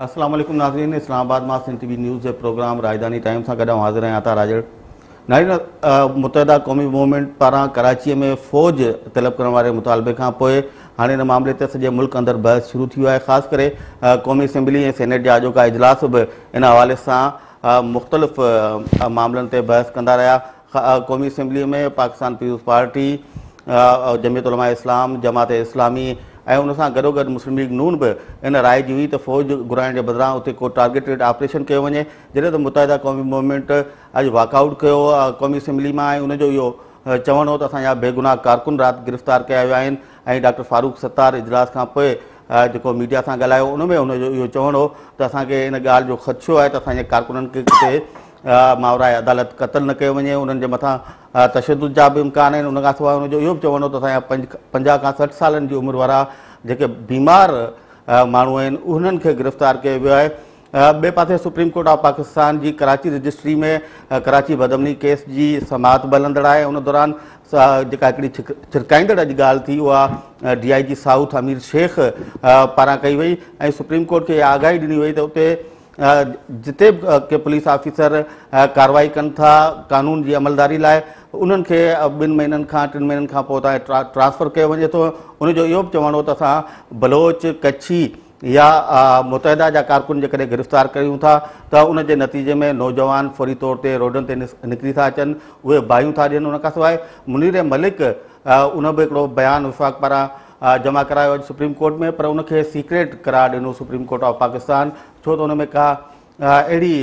السلام عليڪم ناظرين اسلام آباد مان سنڌ ٽي وي نيوز جي پروگرام راڄڌاني ٽائيم سان گڏ آئون حاضر آهيان عطا راڄڙ. ناظرين متحده قومي موومينٽ پاران ڪراچي ۾ فوج طلب ڪرڻ واري مطالبي کان پوء هاڻي ان معاملي تي سڄي ملڪ اندر بحث شروع ٿي ويو آهي، خاص ڪري قومي اسيمبلي ۽ سينيٽ جا اڄوڪا اجلاس به ان حوالي سان مختلف معاملن تي بحث ڪندا رهيا. قومي assembly ۾ Pakistan peoples party, Jamiat Ulema Islam, Jamaat Islami ۽ ان سان گڏوگڏ مسلم ليگ نون به ان راء جي هئي ته فوج گهرائڻ جي بدران اتي ڪو ٽارگيٽيڊ آپريشن ڪيو وڃي، جڏهن ته متحده قومي موومينٽ اڄ واڪ آئوٽ ڪيو قومي اسيمبلي مان ۽ ان جو اهو چوڻ هو ته اسان جا بيگناهه ڪارڪن رات گرفتار ڪيا ويا آهن ۽ ڊاڪٽر فاروق ستار اجلاس کان پوء جيڪو ميڊيا سان ڳالهايو ان ۾ هن جو اهو چوڻ هو ته اسان کي ان ڳالهه جو خدشو آهي ته اسان جي ڪارڪنن کي ڪٿي ماورائي عدالت قتل نه ڪيو وڃي، انهن جي مٿان تشدد جا به امڪان آهن. ان کان سواء هن جو اهو به چوڻ هو ته اسان جا 50 کان 60 سالن جي عمر وارا جيڪي بيمار ماڻهو آهن انهن کي گرفتار ڪيو ويو آهي. ٻئي پاسي سپريم ڪورٽ آف پاڪستان جي ڪراچي رجسٽري ۾ ڪراچي بدامني ڪيس جي سماعت به هلندڙ آهي. ان دوران جيڪا هڪڙي ڇرڪائيندڙ اڄ ڳالهه ٿي اها D I G south Amir Sheikh پاران ڪئي وئي ۽ سپريم ڪورٽ کي اها آگاهي ڏني وئي ته اتي جتي به ڪي پوليس آفيسر ڪارروائي ڪن ٿا قانون جي عملداري لاء انهن کي 2 مهينن کان 3 مهينن کان پوء اتان ٽرانسفر ڪيو وڃي ٿو. ان جو اهو به چوڻ هو ته اسان بلوچ، ڪڇي يا متحده جا ڪارڪن جيڪڏهن گرفتار ڪريون ٿا ته ان جي نتيجي ۾ نوجوان فوري طور تي روڊن تي نڪري ٿا اچن، اهي باهيون ٿا ڏين. ان کان سواء منير ملڪ ان به هڪڙو بيان وفاق پاران جمع ڪرايو اڄ سپريم ڪورٽ ۾ پر ان کي سيڪريٽ قرار ڏنو سپريم ڪورٽ آف پاڪستان، ڇو ته ان ۾ ڪا اهڙي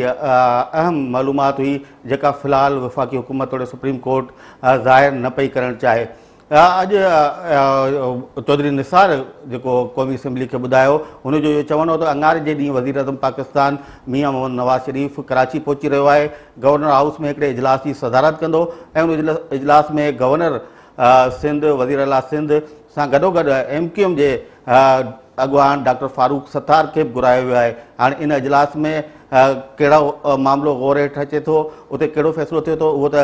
اهم معلومات هئي جيڪا في الحال وفاقي حڪومت توڙي سپريم ڪورٽ ظاهر نه پئي ڪرڻ چاهي. اڄ چوڌري نثار جيڪو قومي اسيمبلي کي ٻڌايو هن جو اهو چوڻ هو ته اڱاري جي ڏينهن وزيراعظم پاڪستان ميان محمد نواز شريف ڪراچي پهچي رهيو آهي، گورنر هائوس ۾ هڪڙي اجلاس جي صدارت ڪندو ۽ ان اجلاس ۾ گورنر سنڌ، وزيراعليٰ سنڌ سان گڏوگڏ ايم ڪيو ايم جي اڳواڻ ڊاڪٽر فاروق ستار کي به گهرايو ويو آهي. هاڻي ان اجلاس ۾ ڪهڙو معاملو غور هيٺ اچي ٿو، اتي ڪهڙو فيصلو ٿئي ٿو اهو ته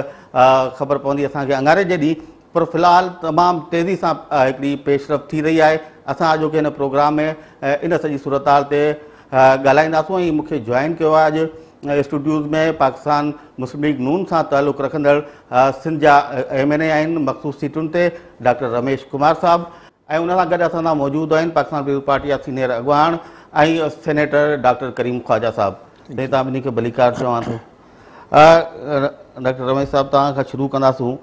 خبر پوندي اسان کي اڱاري جي ڏينهن، پر في الحال تمام تيزي سان هڪڙي پيش رفت ٿي رهي آهي. اسان اڄوڪي هن پروگرام ۾ ان سڄي صورتحال تي ڳالهائينداسون ۽ مون کي جوائن ڪيو آهي اڄ اسٽوڊيوز ۾ پاڪستان مسلم ليگ نون سان تعلق رکندڙ سنڌ جا ايم اين اي آهن مخصوص سيٽن تي ڊاڪٽر رميش ڪمار صاحب ۽ ان سان گڏ اسان سان موجود آهن پاڪستان پيپلز پارٽي جا سينيئر اڳواڻ ۽ سينيٽر ڊاڪٽر ڪريم خواجه صاحب. سائين توهان ٻنهي کي ڀليڪار چوان ٿو. ڊاڪٽر رميش صاحب توهان کان شروع ڪنداسون.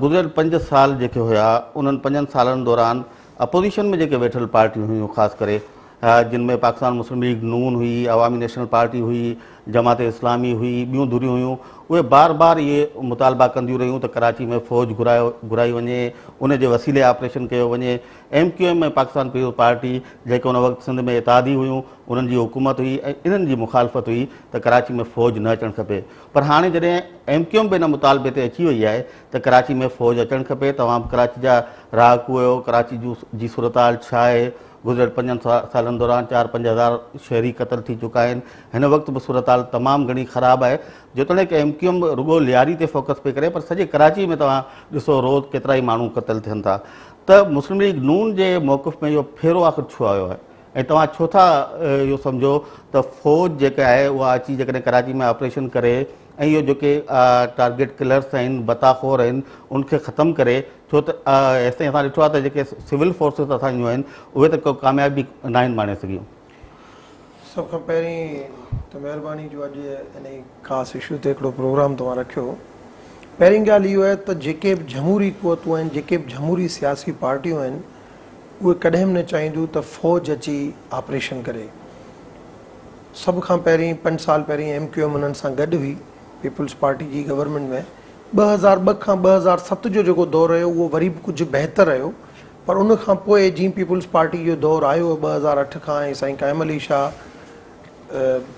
گذريل 5 سال جيڪي هيا انهن 5 سالن دوران اپوزيشن ۾ جيڪي ويٺل پارٽيون هيون خاص ڪري جن ۾ پاڪستان مسلم ليگ نون هئي، عوامي نيشنل پارٽي هئي، جماعت اسلامي هئي، ٻيون ڌريون هيون، اهي بار بار اهي مطالبا ڪنديون رهيون ته ڪراچي ۾ فوج گهرايو گهرائي وڃي، ان جي وسيلي آپريشن ڪيو وڃي. M Q M ۽ Pakistan peoples party جيڪي ان وقت سنڌ ۾ اتحادي هيون، انهن جي حڪومت هئي ۽ انهن جي مخالفت هئي ته ڪراچي ۾ فوج نه اچڻ کپي. پر هاڻي جڏهن ايم ڪيو ايم به ان مطالبي تي اچي وئي آهي ته ڪراچي ۾ فوج اچڻ کپي، توهان به ڪراچي جا رهاڪو آهيو، ڪراچي جي صورتحال ڇا آهي؟ گذريل 5 سالن دوران 4-5 هزار شهري قتل ٿي چڪا آهن، هن وقت به صورتحال تمام گهڻي خراب آهي، جيتوڻيڪ ايم ڪيو ايم رڳو لياري تي فوڪس پئي ڪري پر سڄي ڪراچي ۾ توهان ڏسو روز ڪيترائي ماڻهو قتل ٿين ٿا ته مسلم ليگ نون جي موقف ۾ اهو ڦيرو آخر ڇو آيو آهي ۽ توهان ڇو ٿا اهو سمجهو ته فوج جيڪا آهي اها اچي جيڪڏهن ڪراچي ۾ آپريشن ڪري ۽ اهو جيڪي ٽارگيٽ ڪلرس آهن ڀتا خور آهن ان کي ختم ڪري، ڇو ته هيستائين اسان ڏٺو آهي ته جيڪي سول فورسز اسان جون آهن اهي ته ڪو ڪاميابي ناهن ماڻي سگهيون. سڀ کان پهرين ته مهرباني جو اڄ انهي خاص اشو تي هڪڙو پروگرام توهان رکيو. پهرين ڳالهه اهو آهي ته جيڪي به جمهوري قوتون آهن، جيڪي به جمهوري سياسي پارٽيون آهن، اهي ڪڏهن به نه چاهينديون ته فوج اچي آپريشن ڪري. سڀ کان پهرين 5 سال پهرين ايم ڪيو ايم انهن سان گڏ هئي پيپلز پارٽي جي گورنمينٽ ۾. 2002 کان 2007 جو جيڪو دور رهيو اهو وري به ڪجهه بهتر رهيو پر ان کان پوء جيئن پيپلز پارٽي جو دور آيو 2008 کان ۽ سائين قائم علي شاهه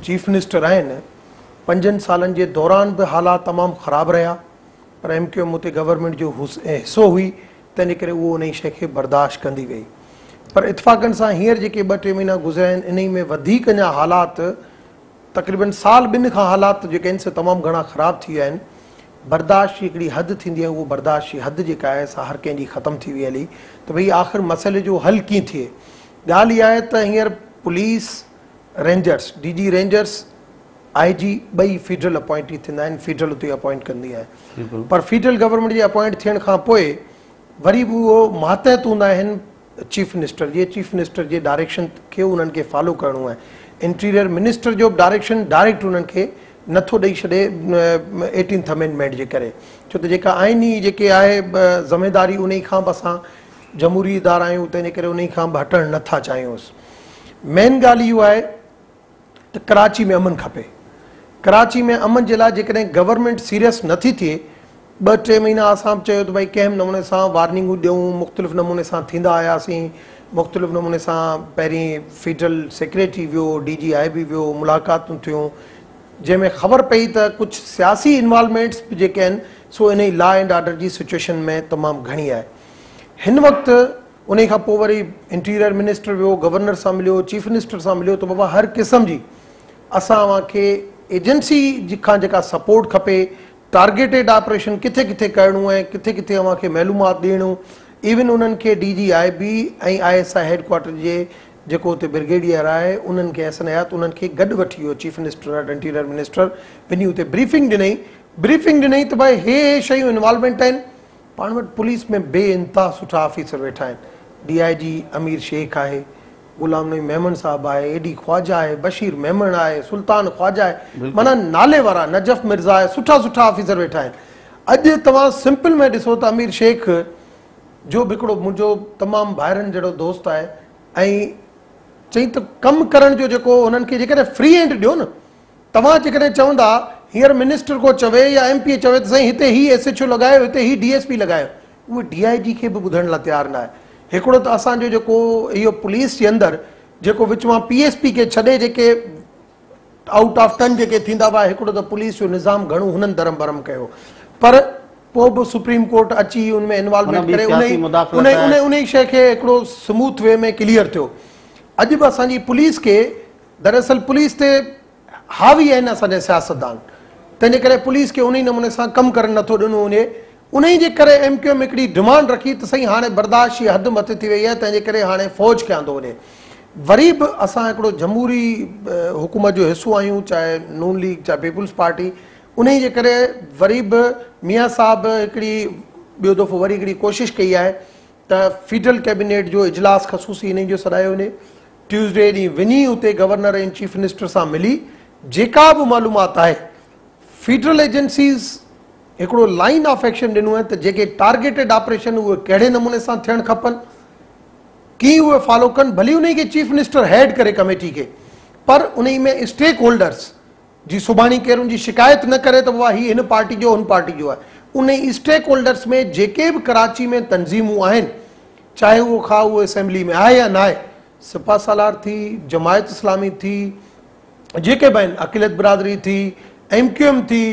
چيف منسٽر آهن، 5 سالن جي دوران به حالات تمام خراب رهيا پر ايم ڪيو ايم اتي گورنمينٽ جو حصو هئي تنهن جي ڪري اهو انهي شيء کي برداشت ڪندي وئي پر اتفاقن سان هينئر جيڪي 2 3 مهينا گذريا آهن انهي ۾ وڌيڪ اڃا حالات تقريبن سال ٻن کان حالات جيڪي آهن سي تمام گهڻا خراب ٿي ويا آهن. برداشت جي هڪڙي حد ٿيندي آهي اهو برداشت جي حد جيڪا آهي سا هر ڪنهن جي ختم ٿي وئي هلي ته ڀئي آخر مسئلي جو حل ڪيئن ٿئي. ڳالهه اها آهي ته هينئر police Rangers, D G Rangers, I G ٻئي فيڊرل اپوائنٽي ٿيندا آهن، فيڊرل اتي اپوائنٽ ڪندي آهي. پر فيڊرل گورنمينٽ جي اپوائنٽ ٿيڻ کان پوء وري به اهو ماتحت هوندا آهن چيف منسٽر جي، چيف منسٽر جي ڊائريڪشن کي انهن کي فالو ڪرڻو آهي. انٽيريئر منسٽر جو به ڊائريڪشن ڊائريڪٽ انهن کي نٿو ڏئي ڇڏي ايٽينٿ امينڊمينٽ جي ڪري، ڇو ته جيڪا آئيني جيڪي آهي ذميداري انهي کان به اسان جمهوري ادارا آهيون، تنهن جي ڪري انهي کان به هٽڻ نٿا چاهيونس. مين ڳالهه اهو آهي ته ڪراچي ۾ امن کپي. ڪراچي ۾ امن جي لاء جيڪڏهن گورنمينٽ سيريس نٿي ٿئي، ٻه ٽي مهينا اسان به چيو ته ڀائي ڪنهن به نموني سان وارننگون ڏيون، مختلف نموني سان ٿيندا آياسين، مختلف نموني سان پهرين فيڊرل سيڪريٽري ويو، ڊي جي آء بي ويو، ملاقاتون ٿيون، جنهن ۾ خبر پئي ته ڪجهه سياسي انوالومينٽس به جيڪي آهن سو انهي لا اينڊ آرڊر جي سچويشن ۾ تمام گهڻي آهي هن وقت. انهي کان پوء وري انٽيريئر منسٽر ويو، گورنر سان مليو، چيف منسٽر سان مليو ته بابا هر قسم جي اسان اوهان کي ايجنسي کان جيڪا سپورٽ کپي، ٽارگيٽيڊ آپريشن ڪٿي ڪٿي ڪرڻو آهي، ڪٿي ڪٿي اوهان کي معلومات ڏيڻو، ايون انهن کي D G I B ۽ I S I head quarter جي جيڪو اتي برگيڊيئر آهي انهن کي احسن حيات انهن کي گڏ وٺي ويو چيف منسٽر وٽ، انٽيريئر منسٽر وڃي اتي بريفنگ ڏنئي، بريفنگ ڏنئي ته ڀائي هي هي شيون انوالومينٽ آهن. پاڻ وٽ پوليس ۾ بي انتها سٺا آفيسر ويٺا آهن، ڊي I جي امير شيخ آهي، غلام نبي ميمڻ صاحب آهي، اي ڊي خواجه آهي، بشير ميمڻ آهي، سلطان خواجه آهي، معنيٰ نالي وارا نجف مرزا آهي، سٺا سٺا آفيسر ويٺا آهن. اڄ توهان سمپل ۾ ڏسو ته امير شيخ جو به هڪڙو منهنجو تمام ڀائرن جهڙو دوست آهي ۽ چئي ته ڪم ڪرڻ جو جيڪو هنن کي جيڪڏهن فري هينڊ ڏيو نه، توهان جيڪڏهن چوندا هينئر منسٽر ڪو چوي يا ايم پي اي چوي ته سائين هتي هي ايس ايڇ او لڳايو هتي هي ڊي ايس پي لڳايو، اهي ڊي I جي کي به ٻڌڻ لاء تيار ناهي. هڪڙو ته اسان جو جيڪو اهو پوليس جي اندر جيڪو وچ مان پي ايس پي کي ڇڏي جيڪي آئوٽ آف ٽن جيڪي ٿيندا هئا، هڪڙو ته پوليس جو نظام گهڻو هنن درم برم ڪيو پر پوء به سپريم ڪورٽ اچي ان ۾ انوالومينٽ ڪري انهي انهي شيء کي هڪڙو سموٿ وي ۾ ڪليئر ٿيو. اڄ به اسان جي پوليس کي دراصل پوليس تي حاوي آهن اسان جا سياستدان، تنهن جي ڪري پوليس کي انهي نموني سان ڪم ڪرڻ نٿو ڏنو وڃي. انهي جي ڪري ايم ڪيو ايم هڪڙي ڊمانڊ رکي ته سائين هاڻي برداشت جي حد مٿي ٿي وئي آهي، تنهن جي ڪري هاڻي فوج کي آندو وڃي. وري به اسان هڪڙو جمهوري حڪومت جو حصو آهيون، چاهي نون ليگ چاهي پيپلز پارٽي، انهي جي ڪري وري به ميان صاحب هڪڙي ٻيو دفعو وري هڪڙي ڪوشش ڪئي آهي ته فيڊرل ڪيبينيٽ جو اجلاس خصوصي انهي جو سڏايو وڃي. ٽيوزڊي ڏينهن وڃي اتي گورنر ۽ چيف منسٽر سان ملي جيڪا به معلومات آهي فيڊرل ايجنسيز هڪڙو لائين آف ايڪشن ڏنو آهي ته جيڪي ٽارگيٽيڊ آپريشن اهي ڪهڙي نموني سان ٿيڻ کپن، ڪيئن اهي فالو ڪن، ڀلي انهي کي چيف منسٽر هيڊ ڪري ڪميٽي کي، پر انهي ۾ اسٽيڪ هولڊرس جي سڀاڻي ڪير ان جي شڪايت نه ڪري ته بابا هي هن پارٽي جو هن پارٽي جو آهي. انهي اسٽيڪ هولڊرس ۾ جيڪي به ڪراچي ۾ تنظيمون آهن چاهي اهو خواهه اهو اسيمبلي ۾ آهي يا ناهي، سپه سالار ٿي، جماعت اسلامي ٿي، جيڪي به آهن، اقليت برادري ٿي، ايم ڪيو ايم ٿي،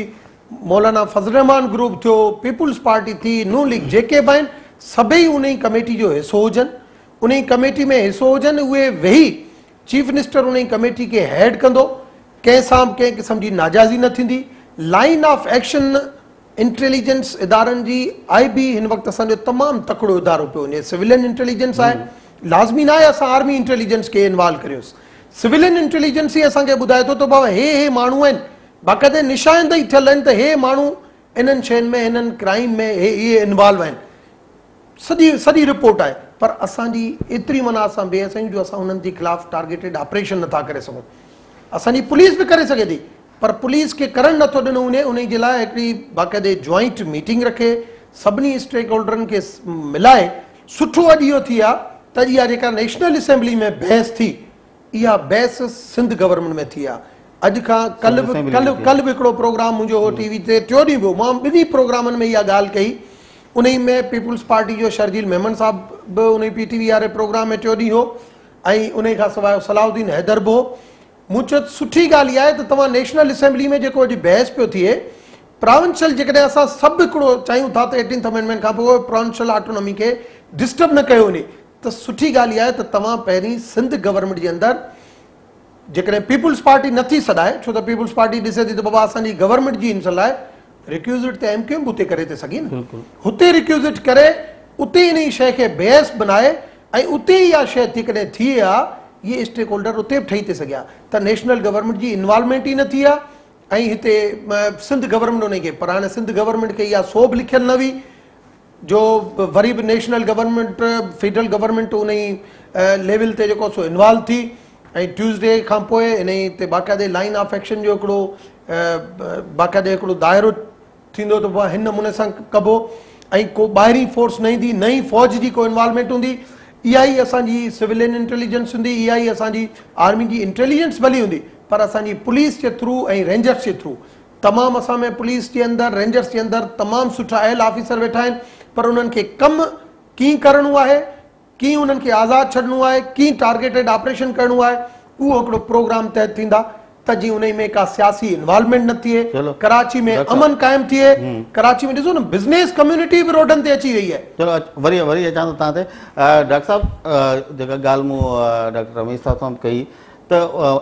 مولانا فضل الرحمان گروپ ٿيو، پيپلز پارٽي ٿي، نون ليگ، جيڪي به آهن سڀئي انهي ڪميٽي جو حصو هجن، انهي ڪميٽي ۾ حصو هجن، اهي ويهي چيف منسٽر انهي ڪميٽي کي هيڊ ڪندو، ڪنهن سان به ڪنهن قسم جي ناجائزي نه ٿيندي، لائين آف ايڪشن انٽيليجنس ادارن جي آء بي هن وقت اسان جو تمام تڪڙو ادارو پيو وڃي، سويلين انٽيليجنس آهي، لازمي ناهي اسان آرمي انٽيليجنس کي انوالو ڪريونس، سويلين انٽيليجنس ئي اسان کي ٻڌائي ٿو ته بابا هي هي ماڻهو آهن، باقاعده نشاندهي ٿيل آهن ته هي ماڻهو انهن شين ۾ هنن ڪرائيم ۾ هي اهي انوالو آهن. سڄي سڄي رپورٽ آهي پر اسان جي ايتري معنيٰ اسان بي حس آهيون جو اسان انهن جي خلاف ٽارگيٽيڊ آپريشن نٿا ڪري سگهون. اسان جي پوليس به ڪري سگهي ٿي پر پوليس کي ڪرڻ نٿو ڏنو وڃي. انهي جي لاء هڪڙي باقاعدي جوائنٽ ميٽنگ رکي سڀني اسٽيڪ هولڊرن کي ملائي سٺو اڄ اهو ٿي آ ته اڄ اها جيڪا نيشنل اسيمبلي ۾ بحث ٿي اها بحث سنڌ گورنمينٽ ۾ ٿي آ. اڄ کان ڪلهه به ڪلهه ڪلهه به هڪڙو پروگرام منهنجو هو ٽي وي تي ٽيون ڏينهن به هو مان ٻنهي پروگرامن ۾ اها ڳالهه ڪئي انهي ۾ پيپلز پارٽي جو شرجيل ميمڻ صاحب به انهي پي ٽي وي واري پروگرام ۾ ٽيون ڏينهن هو ۽ انهي کان سواء صلاح الدين حيدر به هو. مون چيو ته سٺي ڳالهه اها آهي ته توهان نيشنل اسيمبلي ۾ جيڪو اڄ بحث پيو ٿئي پراونشل جيڪڏهن اسان سڀ هڪڙو چاهيون ٿا ته ايٽينٿ امينڊمينٽ کان پوء پراونشل آٽونومي کي ڊسٽرب نه ڪيو وڃي ته سٺي ڳالهه اها آهي ته توهان پهرين سنڌ گورنمينٽ جي اندر جيڪڏهن پيپلز پارٽي نٿي سڏائي ڇو ته پيپلز پارٽي ڏسي ٿي ته بابا اسان جي گورنمينٽ جي ان لاء ريڪيوزٽ ته ايم ڪيو ايم به اتي ڪري ٿي سگهي نه هتي ريڪيوزٽ ڪري اتي انهي شيء کي بحث بنائي ۽ اتي اها شيء جيڪڏهن ٿئي ها اهي اسٽيڪ هولڊر اتي به ٺهي ٿي سگهيا ته نيشنل گورنمينٽ جي انوالومينٽ ئي نه ٿي آهي ۽ هتي سنڌ گورنمينٽ ان کي، پر هاڻي سنڌ گورنمينٽ کي اها سوڀ لکيل نه هئي جو وري به نيشنل گورنمينٽ فيڊرل گورنمينٽ ان ليول تي جيڪو سو انوالو ٿي ۽ ٽيوزڊي کان پوءِ ان تي باقاعدي لائن آف ايڪشن جو هڪڙو باقاعدي هڪڙو دائرو ٿيندو ته پوءِ هن نموني سان ڪبو ۽ ڪو ٻاهرين فورس نه ايندي، نه ئي فوج جي ڪو انوالومينٽ هوندي. اها ئي اسان جي سويلين انٽيليجنس هوندي، اها ئي اسان جي آرمي جي انٽيليجنس ڀلي هوندي، پر اسان جي پوليس جي ٿرو ۽ رينجرس جي ٿرو تمام اسان ۾ پوليس جي اندر رينجرس جي اندر تمام سٺا اهل آفيسر ويٺا آهن، پر انهن کي ڪم ڪيئن ڪرڻو آهي، ڪيئن انهن کي آزاد ڇڏڻو آهي، ڪيئن ٽارگيٽيڊ آپريشن ڪرڻو آهي، اهو هڪڙو پروگرام تحت ٿيندا ته جيئن انهي ۾ ڪا سياسي انوالومينٽ نه ٿئي، ڪراچي ۾ امن قائم ٿئي. ڪراچي ۾ ڏسو نه بزنس ڪميونٽي به روڊن تي اچي وئي آهي. چلو وري وري اچان ٿو توهان تي ڊاڪٽر صاحب. جيڪا ڳالهه مون ڊاڪٽر رميز صاحب سان ڪئي ته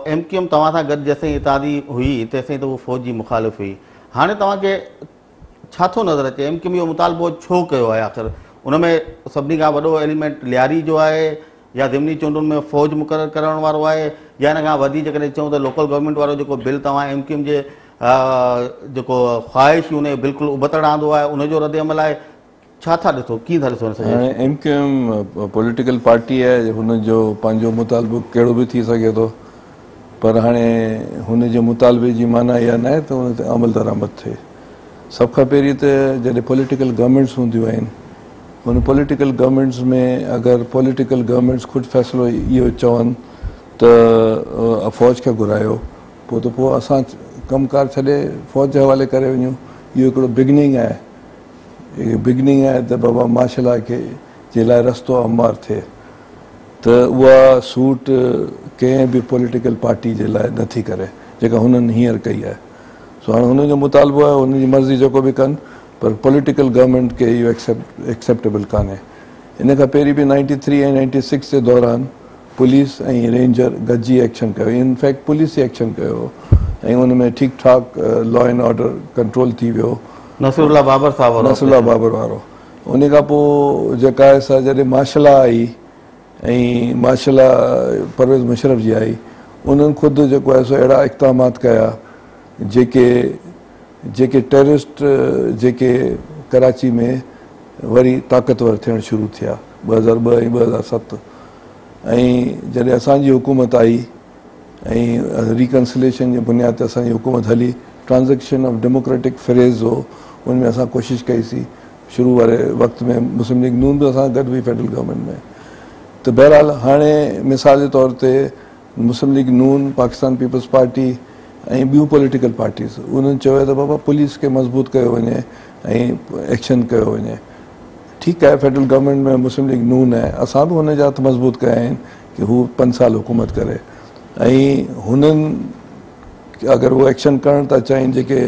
ايم ڪيو ايم توهان سان گڏ جيسين اتحادي هئي تيسين ته هو فوج جي مخالف هئي، هاڻي توهان کي ڇا ٿو نظر اچي؟ ايم ڪيو ايم اهو مطالبو ڇو ڪيو آهي؟ آخر ان ۾ سڀني کان وڏو ايليمينٽ لياري جو آهي يا ضمني چونڊن ۾ فوج مقرر ڪرڻ وارو آهي، يا ان کان وڌيڪ جيڪڏهن چئون ته لوڪل گورنمينٽ وارو جيڪو بل توهان ايم ڪيو ايم جي جيڪو خواهش هئي ان جو بلڪل ابتڙ آندو آهي، ان جو رد عمل آهي؟ ڇا ٿا ڏسو، ڪيئن ٿا ڏسو ان سڄي؟ هاڻي M Q M political party آهي، هن جو پنهنجو مطالبو ڪهڙو به ٿي سگهي ٿو، پر هاڻي هن جي مطالبي جي معنيٰ اها ناهي ته ان تي عمل درآمد ٿئي. سڀ کان پهرين ته جڏهن پوليٽيڪل گورنمينٽس هونديون آهن، ان پوليٽيڪل گورنمينٽس ۾ اگر پوليٽيڪل گورنمينٽس خود فيصلو اهو چون ته فوج کي گهرايو، پوء ته پوء اسان ڪم ڪار ڇڏي فوج جي حوالي ڪري وڃون. اهو هڪڙو بگننگ آهي، بگننگ آهي ته بابا مارشل لا کي جي لاء رستو هموار ٿئي، ته اها سوٽ ڪنهن به پوليٽيڪل پارٽي جي لاء نه ٿي ڪري جيڪا هنن هينئر ڪئي آهي. سو هاڻي هنن جو مطالبو آهي، هنن جي مرضي جيڪو به ڪن، پر پوليٽيڪل گورنمينٽ کي اهو ايڪسيپٽيبل ڪانهي. ان کان پهرين به 93 ۽ 96 جي دوران پوليس ۽ رينجر گڏجي ايڪشن ڪيو، ان فيڪٽ پوليس ئي ايڪشن ڪيو هو ۽ ان ۾ ٺيڪ ٺاڪ لا اينڊ آرڊر ڪنٽرول ٿي ويو. نصير الله بابر صاحب وارو. نصير الله بابر وارو. ان کان پوء جيڪا آهي سا جڏهن مارشل لا آئي ۽ مارشل لا پرويز مشرف جي آئي، انهن خود جيڪو آهي سو اهڙا اقدامات ڪيا جيڪي جيڪي ٽيررسٽ جيڪي ڪراچي ۾ وري طاقتور ٿيڻ شروع ٿيا 2002 ۽ 2007، ۽ جڏهن اسان جي حڪومت آئي ۽ ريڪنسليشن جي بنياد تي اسان جي حڪومت هلي، ٽرانزيشن آف ڊيموڪريٽڪ فريز هو، ان ۾ اسان ڪوشش ڪئي سي. شروع واري وقت ۾ مسلم ليگ نون به اسان سان گڏ هئي فيڊرل گورنمينٽ ۾، ته بهرحال هاڻي مثال جي طور تي مسلم ليگ نون، پاڪستان پيپلز پارٽي ۽ ٻيون پوليٽيڪل پارٽيز انهن چيو آهي ته بابا پوليس کي مضبوط ڪيو وڃي ۽ ايڪشن ڪيو وڃي. ٺيڪ آهي فيڊرل گورنمينٽ ۾ مسلم ليگ نون آهي، اسان به هن جا هٿ مضبوط ڪيا آهن ڪي هو 5 سال حڪومت ڪري ۽ هنن اگر هو ايڪشن ڪرڻ ٿا چاهين جيڪي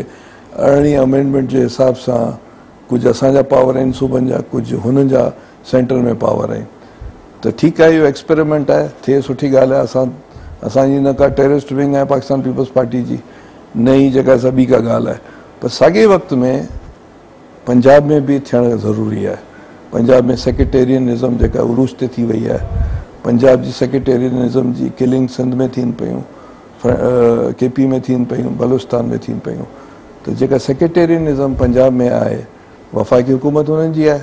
18 امينڊمينٽ جي حساب سان ڪجهه اسان جا پاور آهن صوبن جا، ڪجهه هنن جا سينٽر ۾ پاور آهن، ته ٺيڪ آهي اهو ايڪسپيريمينٽ آهي، ٿئي سٺي ڳالهه آهي. اسان اسان جي نه ڪا ٽيررسٽ ونگ آهي پاڪستان پيپلز پارٽي جي، نه ئي جيڪا سا ٻي ڪا ڳالهه آهي، پر ساڳئي وقت ۾ پنجاب ۾ به ٿيڻ ضروري آهي. پنجاب ۾ سيڪريٽيرينزم جيڪا عروج تي ٿي وئي آهي، پنجاب جي سيڪريٽيرينزم جي ڪلنگ سنڌ ۾ ٿين پيون، ڪي پي ۾ ٿين پيون، بلوچستان ۾ ٿين پيون، ته جيڪا سيڪريٽيرينزم پنجاب ۾ آهي، وفاقي حڪومت هنن جي آهي،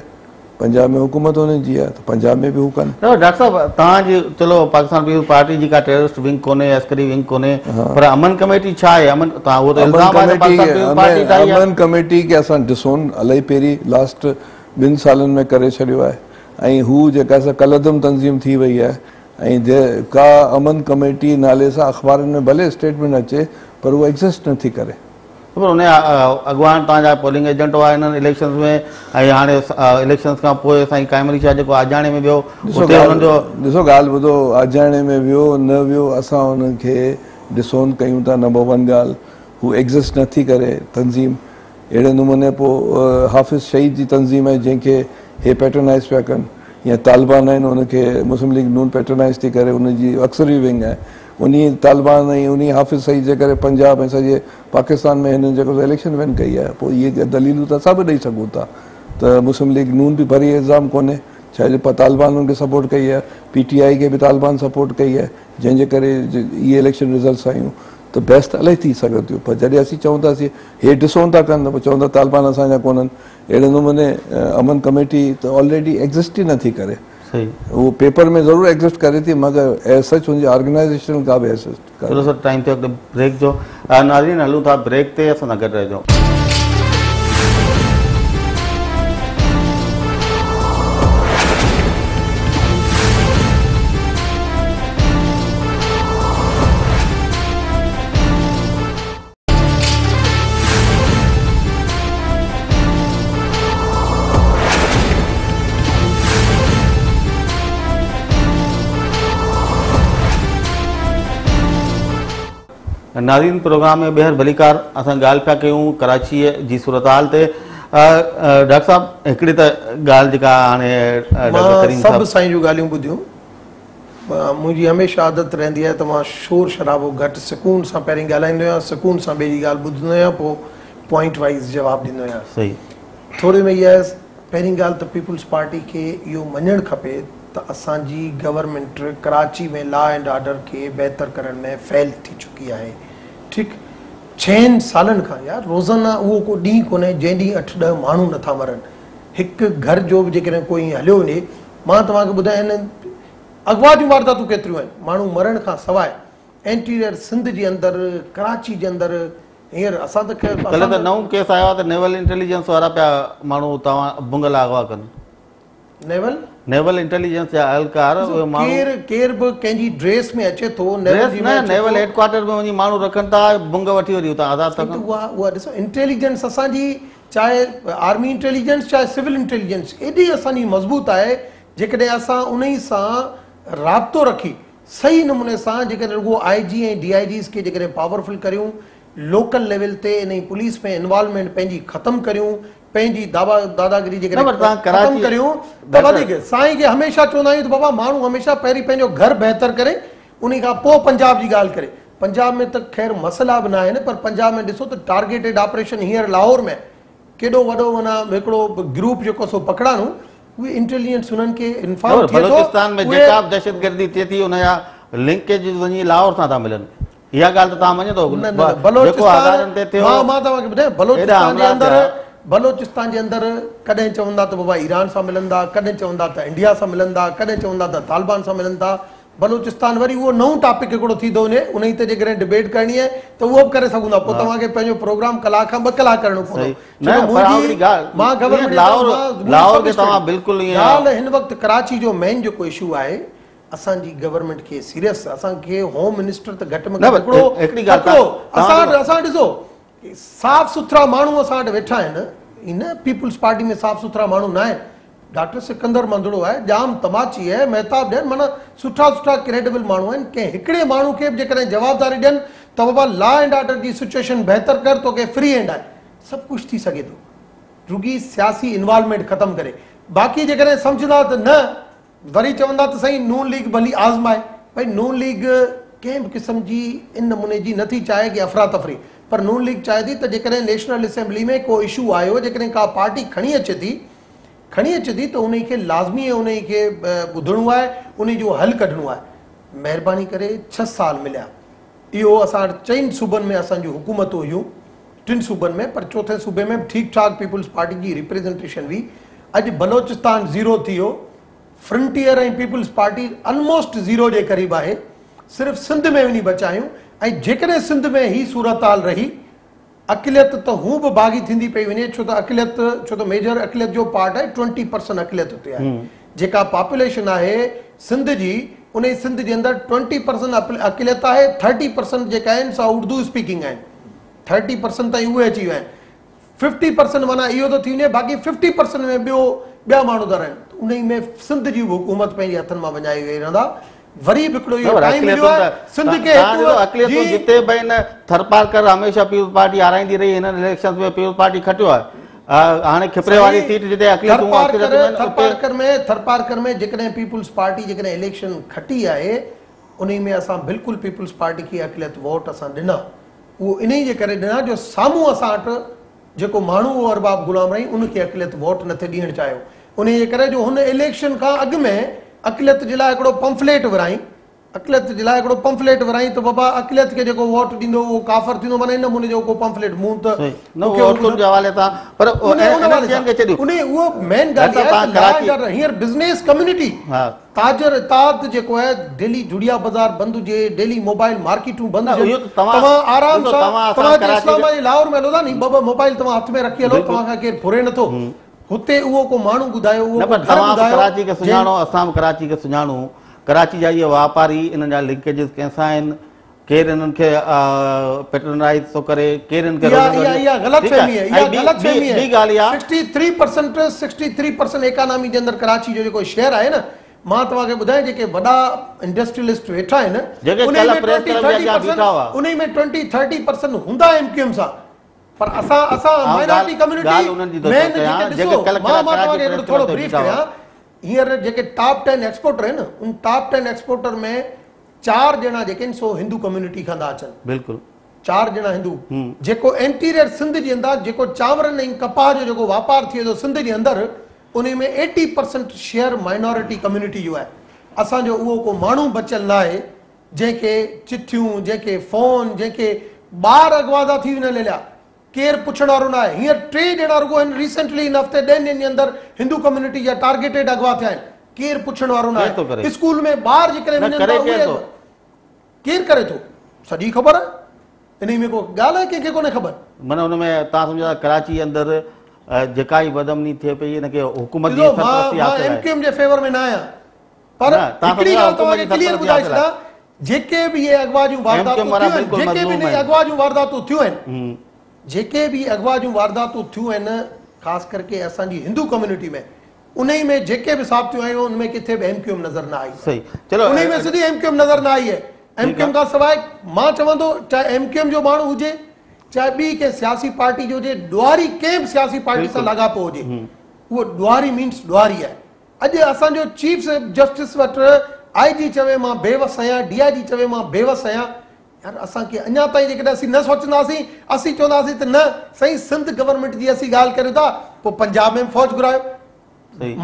پنجاب ۾ حڪومت هنن جي آهي، ته پنجاب ۾ به هو ڪن. نه ڊاڪٽر صاحب توهان جي چلو پاڪستان پيپلز پارٽي جي ڪا ٽيررسٽ ونگ ڪونهي، عسڪري ونگ ڪونهي، پر امن ڪميٽي ڇا آهي؟ امن توهان اهو ته الزام آهي ته پاڪستان پيپلز پارٽي ٺاهي آهي. امن ڪميٽي کي اسان ڊسون الائي پهرين لاسٽ 2 سالن ۾ ڪري ڇڏيو آهي ۽ هو جيڪا سا ڪالعدم تنظيم ٿي وئي آهي ۽ ڪا امن ڪميٽي نالي سان اخبارن ۾ ڀلي اسٽيٽمينٽ اچي پر هو ايگزسٽ نٿي ڪري. پر ان جا اڳواڻ توهان جا پولنگ ايجنٽ هئا انهن اليڪشنز ۾ ۽ هاڻي اليڪشنز کان پوء سائين قائم علي شاهه جيڪو آجياڻي ۾ ويو اتي انهن جو. ڏسو ڳالهه ٻڌو، آجياڻي ۾ ويو نه ويو اسان انهن کي ڊسون ڪيون ٿا، نمبر ون ڳالهه هو ايگزسٽ نٿي ڪري تنظيم، اهڙي نموني پوء حافظ شهيد جي تنظيم آهي جنهن کي هي پيٽرنائز پيا ڪن، يا طالبان آهن ان کي مسلم ليگ نون پيٽرنائز ٿي ڪري ان جي عسڪري ونگ آهي، انهي طالبان ۽ انهي حافظ سعيد جي ڪري پنجاب ۽ سڄي پاڪستان ۾ هنن جيڪو اليڪشن ون ڪئي آهي. پوء اهي دليلون ته اسان به ڏئي سگهون ٿا ته مسلم ليگ نون به بري الزام ڪونهي، ڇا جو طالبان ان کي سپورٽ ڪئي آهي، پي ٽي آء کي به طالبان سپورٽ ڪئي آهي، جنهن جي ڪري اهي اليڪشن رزلٽس آيون ته بحث ته الائي ٿي سگهن ٿيون پر جڏهن اسين چئون ٿا اسين هي ڊسون ٿا ڪن ته پوء چون ٿا طالبان اسان جا ڪونهن. اهڙي نموني امن ڪميٽي ته آلريڊي ايگزسٽ ئي نٿي ڪري. هو پيپر ۾ ضرور ايگزسٽ ڪري ٿي مگر ايز سچ هن جي آرگنائيزيشنل ڪا به حيثيت ڪانهي. چلو سر ٽائيم ٿيو هڪڙي بريڪ جو. ناظرين هلون ٿا بريڪ تي اسان سان گڏ رهجو. ناظرين پروگرام ۾ ٻيهر ڀليڪار اسان ڳالهه پيا ڪيون ڪراچيء جي صورتحال تي ڊاڪٽر صاحب هڪڙي ته ڳالهه جيڪا هاڻي ڊاڪٽر ڪريم صاحب سڀ سائين جون ڳالهيون ٻڌيون منهنجي هميشه عادت رهندي آهي ته مان شور شرابو گهٽ سڪون سان پهرين ڳالهائيندو آهيان سڪون سان ٻئي جي ڳالهه ٻڌندو آهيان پوء پوائنٽ وائيز جواب ڏيندو آهيان. صحيح. ٿوري ۾ اها آهي پهرين ڳالهه ته پيپلز پارٽي کي اهو مڃڻ کپي ته اسان جي government Karachi ۾ law and order کي بهتر ڪرڻ ۾ فيل ٿي چڪي آهي ٺيڪ ڇهن سالن کان يار روزانه اهو ڪو ڏينهن ڪونهي جنهن ڏينهن اٺ ڏهه ماڻهو نٿا مرن هڪ گهر جو به جيڪڏهن ڪو ائين هليو وڃي مان توهان کي ٻڌايان هن اغوا جون وارداتون ڪيتريون آهن ماڻهو مرڻ کان سواء انٽيريئر سنڌ جي اندر ڪراچي جي اندر هينئر اسان ته خير ڪلهه ته نئون ڪيس آيو آهي ته نيول انٽيليجنس وارا پيا ماڻهو توهان ڀنگ لاء اغوا ڪن. نيول؟ نيول انٽيليجنس جا اهلڪار اهي ماڻهو ڪير ڪير به ڪنهن جي ڊريس ۾ اچي ٿو نيول جي ۾ اچي ٿو نيول هيڊ ڪوارٽر ۾ وڃي ماڻهو رکن ٿا ڀنگ وٺي وري اتان آزاد ٿا ڪن. اها اها ڏسو انٽيليجنس اسان جي چاهي آرمي انٽيليجنس چاهي سول انٽيليجنس ايڏي اسان جي مضبوط آهي جيڪڏهن اسان انهي سان رابطو رکي صحيح نموني سان جيڪڏهن رڳو آء جي ۽ ڊي I Gs کي جيڪڏهن پاورفل ڪريون لوڪل ليول تي انهي پوليس ۾ انوالومينٽ پنهنجي ختم ڪريون پنهنجي دعويٰ داداگيري جيڪڏهن ختم ڪريون ته وڌيڪ سائين کي هميشه چوندا آهيون ته بابا ماڻهو هميشه پهرين پنهنجو گهر بهتر ڪري انهي کان پوء پنجاب جي ڳالهه ڪري پنجاب ۾ ته خير مسئلا به ناهن پر پنجاب ۾ ڏسو ته ٽارگيٽيڊ آپريشن هينئر لاهور ۾ ڪيڏو وڏو معنيٰ هڪڙو گروپ جيڪو سو پڪڙانو اهي انٽيليجنس انهن کي انفارم ٿئي ٿو بلوچستان ۾ جيڪا به دهشتگردي ٿئي ٿي ان جا لنڪيج وڃي لاهور سان ٿا ملن اها ڳالهه ته توهان مڃندو نه نه بلوچستان مان مان توهان کي ٻڌايان بلوچستان جي اندر بلوچستان جي اندر ڪڏهن چوندا ته بابا ايران سان ملندا ڪڏهن چوندا ته انڊيا سان ملندا ڪڏهن چوندا ته طالبان سان ملندا بلوچستان وري اهو نئون ٽاپڪ هڪڙو ٿي ٿو وڃي انهي تي جيڪڏهن ڊبيٽ ڪرڻي آهي ته اهو به ڪري سگهون ٿا پوء توهان کي پنهنجو پروگرام ڪلاڪ کان ٻه ڪلاڪ ڪرڻو پوندو ڇو ته منهنجي مان گورنمينٽ ڳالهه هن وقت ڪراچي جو مين جيڪو اشو آهي اسان جي گورنمينٽ کي سيريس اسان کي هوم منسٽر ته گهٽ ۾ گهٽ هڪڙو تڪڙو اسان اسان ڏسو صاف سٿرا ماڻهو اسان وٽ ويٺا آهن هن پيپلز پارٽي ۾ صاف سٿرا ماڻهو نه آهن ڊاڪٽر سڪندر منڌڙو آهي ڄام تماچي آهي مهتاب ڏين معنيٰ سٺا سٺا ڪريڊبل ماڻهو آهن ڪنهن هڪڙي ماڻهو کي به جيڪڏهن جوابداري ڏين ته بابا لا اينڊ آرڊر جي سچويشن بهتر ڪر توکي فري هينڊ آهي سڀ ڪجهه ٿي سگهي ٿو رڳي سياسي انوالومينٽ ختم ڪري باقي جيڪڏهن سمجهندا ته نه وري چوندا ته سائين نون ليگ ڀلي آزمائي، ڀئي نون ليگ ڪنهن به قسم جي ان نموني جي نٿي چاهي ڪي افراتفري پر نون ليگ چاهي ٿي ته جيڪڏهن نيشنل اسيمبلي ۾ ڪو اشو آيو جيڪڏهن ڪا پارٽي کڻي اچي ٿي کڻي اچي ٿي ته انهي کي لازمي انهي کي ٻڌڻو آهي انهي جو حل ڪڍڻو آهي مهرباني ڪري ڇهه سال مليا اهو اسان وٽ چئن صوبن ۾ اسان جون حڪومتون هيون ٽن صوبن ۾ پر چوٿين صوبي ۾ به ٺيڪ ٺاڪ پيپلز پارٽي جي ريپريزنٽيشن هئي اڄ بلوچستان زيرو ٿي ويو frontier ۽ peoples party almost zero جي قريب آهي صرف سنڌ ۾ وڃي بچا آهيون ۽ جيڪڏهن سنڌ ۾ هي صورتحال رهي اقليت ته هون به باغي ٿيندي پئي وڃي ڇو ته اقليت ڇو ته ميجر اقليت جو پارٽ آهي ٽوئنٽي پرسنٽ اقليت اتي آهي جيڪا پاپوليشن آهي سنڌ جي انهي سنڌ جي اندر ٽوئنٽي پرسنٽ اقليت آهي ٿرٽي پرسنٽ جيڪا آهن سا اردو اسپيڪنگ آهن ٿرٽي پرسنٽ تائين اهي اچي ويا آهن ففٽي پرسنٽ معنيٰ اهو ٿو ٿي وڃي باقي ففٽي پرسنٽ ۾ ٻيو ٻيا ماڻهو ٿا رهن انهي ۾ سنڌ جي به حڪومت پنهنجي هٿن مان وڃائي ويهي رهندا وري به هڪڙو اهو ٽائيم مليو آهي سنڌ کي هڪ اقليتون جتي به آهن ٿرپارڪر هميشه پيپلز پارٽي هارائيندي رهي هنن اليڪشنز ۾ پيپلز پارٽي کٽيو آهي هاڻي کپري واري سيٽ جتي اقليتون ٿرپارڪر ۾ ٿرپارڪر ۾ جيڪڏهن پيپلز پارٽي جيڪڏهن اليڪشن کٽي آهي انهي ۾ اسان بلڪل پيپلز پارٽي کي اقليت ووٽ اسان ڏنا اهو انهي جي ڪري ڏنا جو سامهون اسان وٽ جيڪو ماڻهو هو ارباب غلام رحيم ان کي اقليت ووٽ نه ٿي ڏيڻ چاهيو. انهي جي ڪري جو هن اليڪشن کان اڳ ۾ اقليت جي لاء هڪڙو پمفليٽ ورهائين، اقليت جي لاء هڪڙو پمفليٽ ورهائين ته بابا اقليت کي جيڪو ووٽ ڏيندو اهو ڪافر ٿيندو، معنيٰ ان نموني جو ڪو پمفليٽ مون ته نه اهو عورتن جي حوالي سان پر انهن شين کي ڇڏيو. انهي اهو مين ڳالهه اها آهي ته لا اينڊ آرڊر هينئر بزنيس ڪميونٽي تاجر اتحاد جيڪو آهي ڊيلي جڙيا بازار بند هجي، ڊيلي موبائل مارڪيٽون بند هجن، توهان آرام سان توهان جي اسلام آباد لاهور ۾ هلو ٿا ني ٻه ٻه موبائل توهان هٿ ۾ رکي هلو توهان کان ڪير ڦري نٿو. هتي اهو ڪو ماڻهو ٻڌايو، اهو ڪو گهر ٻڌايو. ڪراچي کي سڃاڻو، اسان به ڪراچي کي سڃاڻون. ڪراچي جا اهي واپاري انهن جا لنڪيجز ڪنهن سان آهن، ڪير انهن کي پيٽرنائز ٿو ڪري، ڪير انهن کي اها غلط فهمي آهي، اها غلط فهمي آهي. ٻي ڳالهه اها 63% 63% ايڪانامي جي اندر ڪراچي جو جيڪو شيئر آهي نه، مان توهان کي ٻڌايان جيڪي وڏا انڊسٽريلسٽ ويٺا آهن جيڪي ڪلهه پريس ڪلب جي اڳيان بيٺا هئا، انهي ۾ 20 30% هوندا ايم ڪيو ايم سان، پر اسان اسان مائنارٽي ڪميونٽي مين جيڪي ڏسو مان مان توهان کي هڪڙو ٿورو بريف ڪريان. هينئر جيڪي ٽاپ 10 ايڪسپورٽر آهن ان ٽاپ 10 ايڪسپورٽر ۾ 4 ڄڻا جيڪي آهن سو هندو ڪميونٽي کان ٿا اچن. بلڪل 4 ڄڻا هندو جيڪو انٽيريئر سنڌ جي اندر جيڪو چانورن ۽ ڪپاهه جو جيڪو واپار ٿئي ٿو سنڌ جي اندر انهي ۾ 80% شيئر مائنارٽي ڪميونٽي جو آهي. اسان جو اهو ڪو ماڻهو بچيل ناهي جنهن کي چٺيون، جنهن کي فون، جنهن کي ٻار اغوا ٿا ٿي وڃن ليليا، ڪير پڇڻ وارو ناهي. هينئر 3 ڄڻا رڳو هن ريسينٽلي هن هفتي 10 ڏينهن جي اندر هندو ڪميونٽي جا ٽارگيٽيڊ اغوا ٿيا آهن، ڪير پڇڻ وارو ناهي. اسڪول ۾ ٻار جيڪڏهن وڃن ٿا اهي ڪير ڪري ٿو سڄي خبر آهي، انهي ۾ ڪو ڳالهه آهي ڪنهن کي ڪونهي خبر. معنيٰ ان ۾ توهان سمجهو ٿا ڪراچي اندر جيڪا ئي بدامني ٿئي پئي ان کي حڪومت جي سرپرستي حاصل آهي. مان ايم ڪيو ايم جي فيور ۾ نه آهيان پر هڪڙي ڳالهه توهان کي ڪليئر ٻڌائي ڇڏيان، جيڪي به اهي اغوا جون وارداتون ٿيون آهن، جيڪي به انهي اغوا جون وارداتون ٿيون آهن، جيڪي به اغوا جون وارداتون ٿيون آهن خاص ڪرڪي اسان جي هندو ڪميونٽي ۾ انهي ۾ جيڪي به ثابتيون آيون ان ۾ ڪٿي به ايم ڪيو ايم نظر نه آئي. انهي ۾ سڌي ايم ڪيو ايم نظر نه آئي آهي. ايم ڪيو ايم کان سواء مان چوان ٿو چاهي ايم ڪيو ايم جو ماڻهو هجي چاهي ٻي ڪنهن سياسي پارٽي جو هجي، ڏوهاري ڪنهن به سياسي پارٽي سان لاڳاپو هجي اهو ڏوهاري مينس ڏوهاري آهي. اڄ اسان جو چيف جسٽس وٽ آء جي چوي مان بيوس آهيان، ڊي I جي چوي مان بيوس آهيان، يار اسان کي اڃا تائين جيڪڏهن اسين نه سوچنداسين، اسين چونداسين ته نه سائين سنڌ گورنمينٽ جي اسين ڳالهه ڪريون ٿا پوء پنجاب ۾ به فوج گهرايو،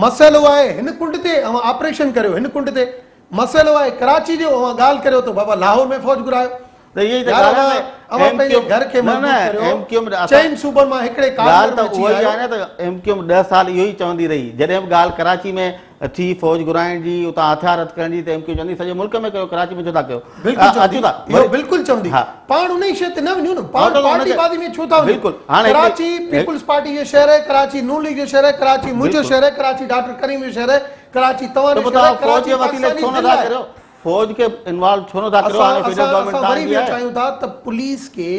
مسئلو آهي هن ڪنڊ تي اوهان آپريشن ڪريو، هن ڪنڊ تي مسئلو آهي ڪراچي جو اوهان ڳالهه ڪريو ته بابا لاهور ۾ فوج گهرايو. ته اها ئي ته ڳالهه آهي نه اوهان پنهنجي گهر کي مضبوط ڪريو، چئن صوبن مان هڪڙي ڪارنر ۾ اچي آيو. ڳالهه ته اها ئي آهي نه ته ايم ڪيو ايم 10 سال اهو ئي چوندي رهي، جڏهن به ڳالهه ڪراچي ۾ ٿي فوج گهرائڻ جي، اتان هٿيار هٿ ڪرڻ جي ته ايم ڪيو چوندي سڄي ملڪ ۾ ڪيو ڪراچي ۾ ڇو ٿا ڪيو. بلڪل چوندي، اهو بلڪل چوندي، پاڻ انهي شيء تي نه وڃون نه، پاڻ پارٽي بازي ۾ ڇو ٿا وڃون. ڪراچي پيپلز پارٽي جو شهر آهي، ڪراچي نون ليگ جو شهر آهي، ڪراچي منهنجو شهر آهي، ڪراچي ڊاڪٽر ڪريم جو شهر آهي، ڪراچي توهان جو شهر آهي، ڪراچي پاڪستاني دل آهي. فوج کي انوالو ڇو نٿا ڪريو؟ هاڻي فيڊرل گورنمينٽ اسان وري به چاهيون ٿا ته پوليس کي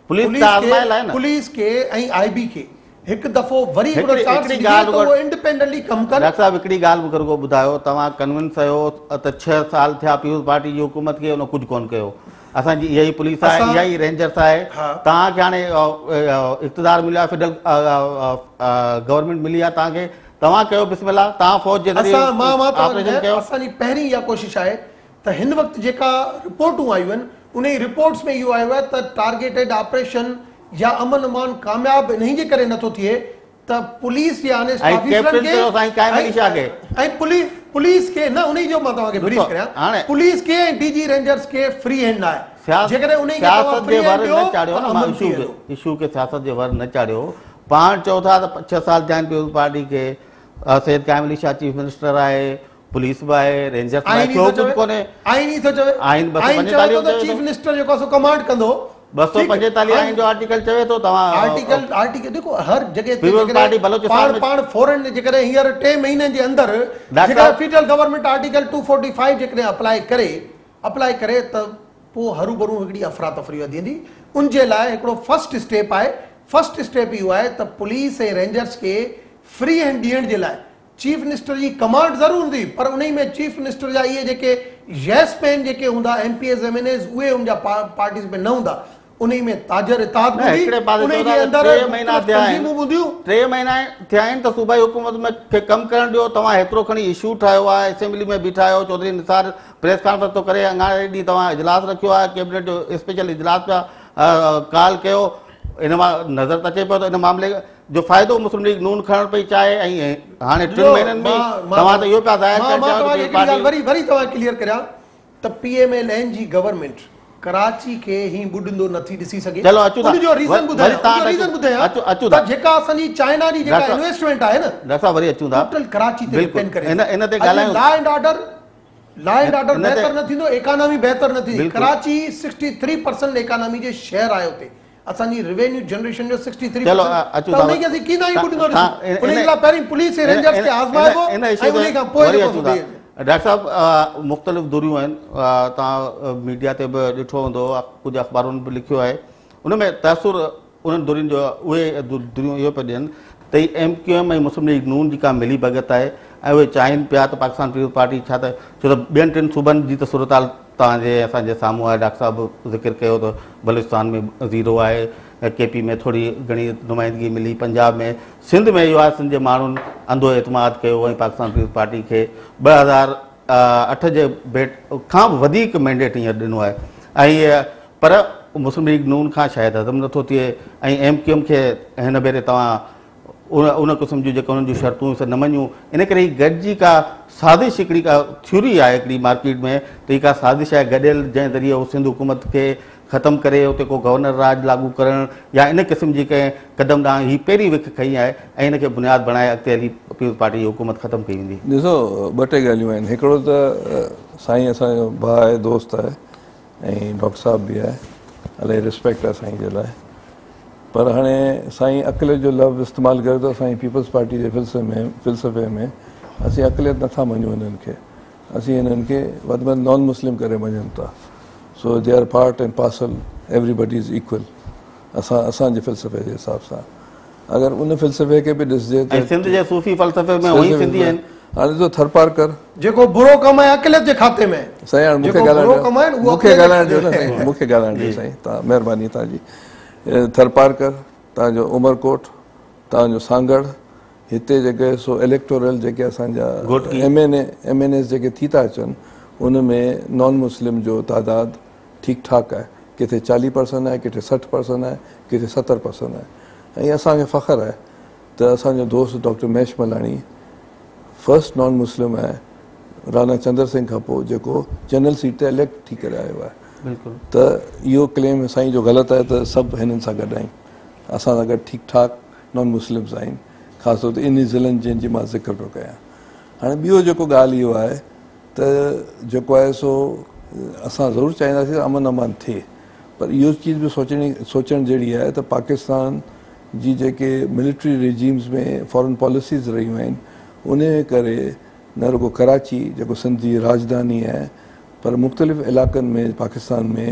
پوليس ته آزمايل آهي نه، پوليس کي ۽ آء بي کي هڪ دفعو وري هڪڙو چانس ڏجي ته اهو انڊيپينڊنٽلي ڪم ڪن. ڊاڪٽر صاحب هڪڙي ڳالهه مون کي رڳو ٻڌايو، توهان ڪنونس آهيو ته 6 سال ٿيا پيپلز پارٽي جي حڪومت کي ان ڪجهه ڪونه ڪيو، اسان جي اها ئي پوليس آهي، اها ئي رينجرس آهي، توهان کي هاڻي اقتدار مليو آهي، فيڊرل گورنمينٽ ملي آهي توهان کي، توهان ڪيو بسم الله، توهان فوج جي ذريعي آپريشن ڪيو. اسان جي پهرين اها ڪوشش آهي ته هن وقت جيڪا رپورٽون آيون آهن انهي رپورٽس ۾ اهو آيو آهي ته ٽارگيٽيڊ آپريشن يا امن امان ڪامياب انهي جي ڪري نٿو ٿئي ته پوليس جي آنيسٽ آفيسرن کي ۽ پوليس کي نه انهي جو مان توهان کي بريف ڪريان پوليس کي ۽ ڊي جي رينجرز کي فري هينڊ نه آهي، جيڪڏهن انهي کي توهان فري هينڊ ڏيو ته امن ٿي ويندو. اشو کي سياست جي ور نه چاڙهيو، پاڻ چئو ٿا ته 6 سال ٿيا آهن پيپلز پارٽي کي، سيد قائم علي شاهه چيف منسٽر آهي، پوليس به آهي، رينجرس به آهي، ٿيو ڪجهه ڪونهي. آئين ئي ٿو چوي، آئين 245 چوي ٿو ته چيف منسٽر جيڪو آهي سو ڪمانڊ ڪندو. 245 آئين جو آرٽيڪل چوي ٿو توهان آرٽيڪل آرٽيڪل ڏيکو هر جڳهه تي جيڪڏهن پاڻ پاڻ فورن جيڪڏهن هينئر 3 مهينن جي اندر جيڪڏهن فيڊرل گورنمينٽ آرٽيڪل 245 جيڪڏهن اپلائي ڪري اپلائي ڪري ته پوء هروڀرو هڪڙي افراتفري وڌي ويندي. ان جي لاء هڪڙو فرسٽ اسٽيپ آهي، فرسٽ اسٽيپ اهو آهي ته پوليس ۽ رينجرس کي فري هينڊ ڏيڻ جي لاء چيف منسٽر جي ڪمانڊ ضرور هوندي پر انهي ۾ چيف منسٽر جا اهي جيڪي ييس مين جيڪي هوندا M P As M N As اهي ان جا پارٽيز ۾ نه هوندا، انهي ۾ تاجر اتحاد به هوندي، انهي جي اندر مختلف تنظيمون به هونديون. 3 مهينا ٿيا آهن ته صوبائي حڪومت ۾ کي ڪم ڪرڻ ڏيو، توهان هيترو کڻي اشو ٺاهيو آهي، اسيمبلي ۾ بيٺا آهيو، چوڌري نثار پريس ڪانفرنس ٿو ڪري، اڱاري ڏينهن توهان اجلاس رکيو آهي، ڪيبنيٽ جو اسپيشل اجلاس پيا ڪال ڪيو، ان مان نظر ته اچي پيو ته ان معاملي جو فائدو مسلم ليگ نون کڻڻ پئي چاهي ۽ هاڻي 3 مهينن ۾ توهان ته اهو پيا ظاهر ڪرڻ چاهيو ته مان توهان کي وري وري توهان ڪليئر ڪريان ته پي ايم ايل اين جي گورنمينٽ ڪراچي کي هي ٻڏندو نٿي ڏسي سگهي. چلو اچون ٿا. ان جو ريزن ٻڌايان، ان جو ريزن ٻڌايان ته جيڪا اسان جي چائنا جي جيڪا انويسٽمينٽ آهي نه، ڊاڪٽر صاحب وري اچون ٿا، ٽوٽل ڪراچي تي ڊپينڊ ڪري ٿي. ان تي ڳالهايون. Law and order, law and order بهتر نه ٿيندو، ايڪانامي بهتر نه ٿيندي. ڪراچي 63% ايڪانامي جي شهر آهي، اتي اسان جي ريونيو جنريشن جو 63% ته ان کي اسين ڪيئن ناهيون ٻڏندو ڏسون. ان جي لاء پهرين پوليس ۽ رينجرز کي آزمائبو ۽ ان کان پوء جيڪو سو ٻئي. ڊاڪٽر صاحب مختلف ڌريون آهن، توهان ميڊيا تي به ڏٺو هوندو، ڪجهه اخبارن به لکيو آهي، ان ۾ تاثر انهن ڌرين جو اهي ڌريون اهو پيو ڏين ته هي ايم ڪيو ايم ۽ مسلم ليگ نون جي ڪا ملي ڀڳت آهي ۽ اهي چاهين پيا ته پاڪستان پيپلز پارٽي ڇا ته ڇو ته ٻين ٽن صوبن جي ته صورتحال توهان جي اسان جي سامهون آهي. ڊاڪٽر صاحب ذڪر ڪيو ته بلوچستان ۾ زيرو آهي، ڪي پي ۾ ٿوري گهڻي نمائندگي ملي، پنجاب ۾، سنڌ ۾ اهو آهي سنڌ جي ماڻهن انڌو اعتماد ڪيو ۽ پاڪستان پيپلز پارٽي کي 2008 جي ڀيٽ کان به وڌيڪ مينڊيٽ هينئر ڏنو آهي ۽ پر مسلم ليگ نون کان شايد هضم نٿو ٿئي ۽ ايم ڪيو ايم کي هن ڀيري توهان ان قسم جون جيڪي انهن جون شرطون هيون سي نه مڃيون، ان ڪري هي گڏجي ڪا سازش هڪڙي ڪا ٿيوري آهي هڪڙي مارڪيٽ ۾ ته هي ڪا سازش آهي گڏيل جنهن ذريعي هو سنڌ حڪومت کي ختم ڪري اتي ڪو گورنر راڄ لاڳو ڪرڻ يا ان قسم جي ڪنهن قدم ڏانهن هي پهرين وک کنئي آهي ۽ ان کي بنياد بڻائي اڳتي هلي پيپلز پارٽي جي حڪومت ختم ڪئي ويندي. ڏسو ٻه ٽي ڳالهيون آهن، هڪڙو ته سائين اسان جو ڀاء آهي دوست آهي ۽ ڊاڪٽر صاحب به آهي، الاهي ريسپيڪٽ آهي سائين جي لاء، پر هاڻي سائين اقليت جو لفظ استعمال ڪيو ته اسان جي پيپلز پارٽي جي فلسفي ۾ اسين اقليت نٿا مڃون هنن کي، اسين هنن کي وڌ ۾ وڌ نان مسلم ڪري مڃون ٿا، so they are part and parcel, everybody is equal, اسان اسان جي فلسفي جي حساب سان اگر ان فلسفي کي به ڏسجي ته ۽ سنڌ جي صوفي فلسفي ۾ هونئن ئي سنڌي آهن. هاڻي ڏسو ٿرپارڪر. جيڪو برو ڪم آهي اقليت جي کاتي ۾. سائين هاڻي مونکي جيڪو ڳالهائڻ برو ڏيو. ڪم آهي اهو مونکي اقليت جي ڳالهائڻ ڏيو نه کاتي ۾. سائين، مونکي ڳالهائڻ ڏيو سائين، تان مهرباني تان جي. ٿرپارڪر، تان جو عمرڪوٽ، تان جو سانگهڙ، هتي جيڪي سو اليڪٽورل جيڪي اسان جا Ghotki. M N A, M N As جيڪي ٿي ٿا اچن ان ۾ نان مسلم جو تعداد ٺيڪ ٺاڪ آهي، ڪٿي 40 پرسنٽ آهي، ڪٿي 60 پرسنٽ آهي، ڪٿي 70 پرسنٽ آهي ۽ اسان کي فخر آهي ته اسان جو دوست ڊاڪٽر مهيش ملاڻي فرسٽ نان مسلم آهي رانا چندر سنگهه کان پوء جيڪو جنرل سيٽ تي اليڪٽ ٿي ڪري آيو آهي. ته اهو ڪليم سائين جو غلط آهي ته سڀ هنن سان گڏ آهن، اسان سان گڏ ٺيڪ ٺاڪ نان مسلمز آهن، خاص طور تي انهي ضلعن جن جي مان ذڪر پيو ڪيان. هاڻي ٻيو جيڪو ڳالهه اهو آهي ته جيڪو آهي سو اسان ضرور چاهينداسين ته امن امان ٿئي، پر اهو چيز به سوچڻ جهڙي آهي ته پاڪستان جي جيڪي ملٽري ريجيمز ۾ فارن پاليسيز رهيون آهن انهي ڪري نه رڳو ڪراچي جيڪو سنڌ جي راڄڌاني آهي پر مختلف علائقن ۾ پاڪستان ۾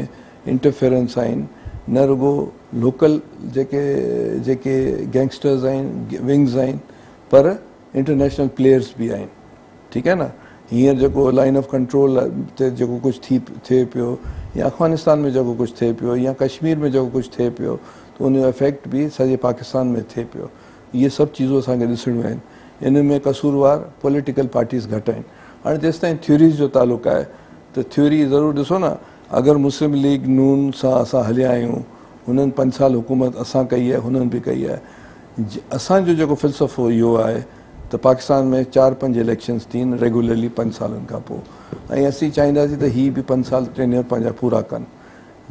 انٽرفيئرنس آهن، نه رڳو لوڪل جيڪي جيڪي گينگسٽرز آهن ونگز آهن پر انٽرنيشنل پليئرز به آهن. ٺيڪ آهي نه، هينئر جيڪو لائن آف ڪنٽرول تي جيڪو ڪجهه ٿي ٿئي پيو يا افغانستان ۾ جيڪو ڪجهه ٿئي پيو يا ڪشمير ۾ جيڪو ڪجهه ٿئي پيو ته ان جو افيڪٽ به سڄي پاڪستان ۾ ٿئي پيو. اهي سڀ چيزون اسان کي ڏسڻيون آهن. ان ۾ قصوروار پوليٽيڪل پارٽيز گهٽ آهن. هاڻي جيستائين ٿيوريز جو تعلق آهي ته ٿيوري ضرور ڏسو نه، اگر مسلم ليگ نون سان اسان هليا آهيون، هنن 5 سال حڪومت اسان ڪئي آهي، هنن به ڪئي آهي. اسان جو جيڪو فلسفو اهو آهي ته پاڪستان ۾ 4 5 اليڪشنز ٿين ريگولرلي 5 سالن کان پوء ۽ اسين چاهينداسين ته هي به 5 سال ٽينيئر پنهنجا پورا ڪن.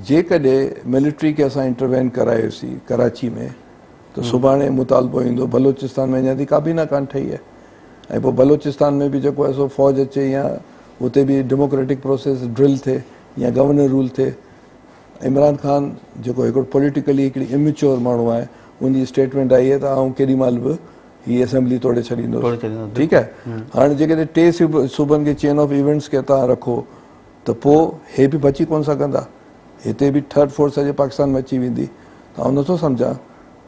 جيڪڏهن ملٽري کي اسان انٽروين ڪرايوسين ڪراچي ۾ ته سڀاڻي مطالبو ايندو بلوچستان ۾ اڃا تائين ڪابينا ڪانه ٺهي آهي ۽ پوء بلوچستان ۾ به جيڪو آهي سو فوج اچي يا اتي به ڊيموڪريٽڪ پروسيس ڊرل ٿئي يا گورنر رول ٿئي. عمران خان جيڪو هڪڙو پوليٽيڪلي هڪڙي اميچوئر ماڻهو آهي ان جي اسٽيٽمينٽ آئي آهي ته آئون ڪيڏي مهل به هي اسيمبلي توڙي ڇڏيندس. ٺيڪ آهي، هاڻي جيڪڏهن ٽي صوبن کي چين آف ايونٽس کي توهان رکو ته پوء هي به بچي ڪونه سگهندا، هتي به ٿرڊ فورس سڄي پاڪستان ۾ اچي ويندي. ته آئون نٿو سمجهان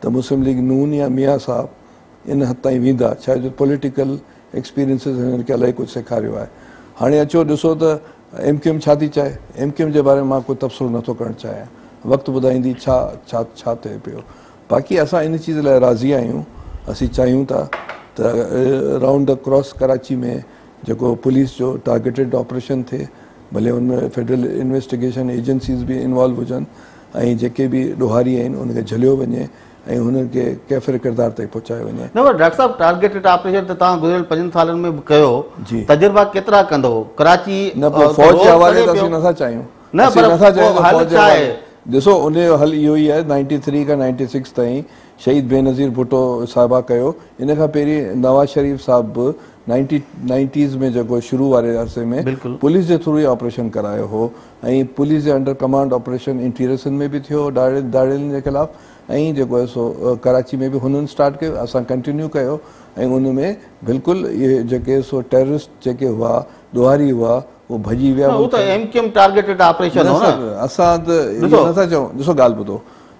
ته مسلم ليگ نون يا ميان صاحب ان حد تائين ويندا، ڇا جو پوليٽيڪل ايڪسپيرينسز هنن کي الاهي ڪجهه سيکاريو آهي. هاڻي اچو ڏسو ته ايم ڪيو ايم ڇا ٿي چاهي. ايم ڪيو ايم جي باري ۾ مان ڪو تبصرو نٿو ڪرڻ چاهيان، وقت ٻڌائيندي ڇا ڇا ڇا ٿئي پيو. باقي اسان ان چيز لاء راضي آهيون، اسين چاهيون ٿا ته رائونڊ the cross Karachi ۾ جيڪو پوليس جو ٽارگيٽيڊ آپريشن ٿئي، ڀلي ان ۾ فيڊرل انويسٽيگيشن ايجنسيز به انوالو هجن ۽ جيڪي به ڏوهاري آهن انهن کي جهليو وڃي ۽ هنن کي ڪيفر ڪردار تائين پهچايو وڃي. نه پر ڊاڪٽر صاحب ٽارگيٽيڊ آپريشن ته توهان گذريل پنجن سالن ۾ به ڪيو تجربا ڪيترا ڪندو ڪراچي نه پوء فوج جي حوالي ته اسين نٿا چاهيون نه پر پوء حل ڇا آهي؟ ڏسو ان جو حل اهو ئي آهي نائنٽي ٿري کان نائنٽي سڪس تائين شهيد بينظير ڀٽو صاحبه ڪيو ان کان پهرين نواز شريف صاحب به نائنٽي نائنٽيز ۾ جيڪو شروع واري عرصي ۾ پوليس جي ٿرو ئي آپريشن ڪرايو هو ۽ پوليس جي under command operation interior Sindh ۾ به ٿيو ڌاڙيلن جي خلاف ۽ جيڪو آهي سو ڪراچي ۾ به هنن اسٽارٽ ڪيو اسان ڪنٽينيو ڪيو ۽ ان ۾ بلڪل اهي جيڪي سو ٽيررسٽ جيڪي هئا ڏوهاري هئا اهي ڀڄي ويا نه هو ته M Q M targeted operation هو نه سر اسان ته اهو نٿا چئون ڏسو ڳالهه ٻڌو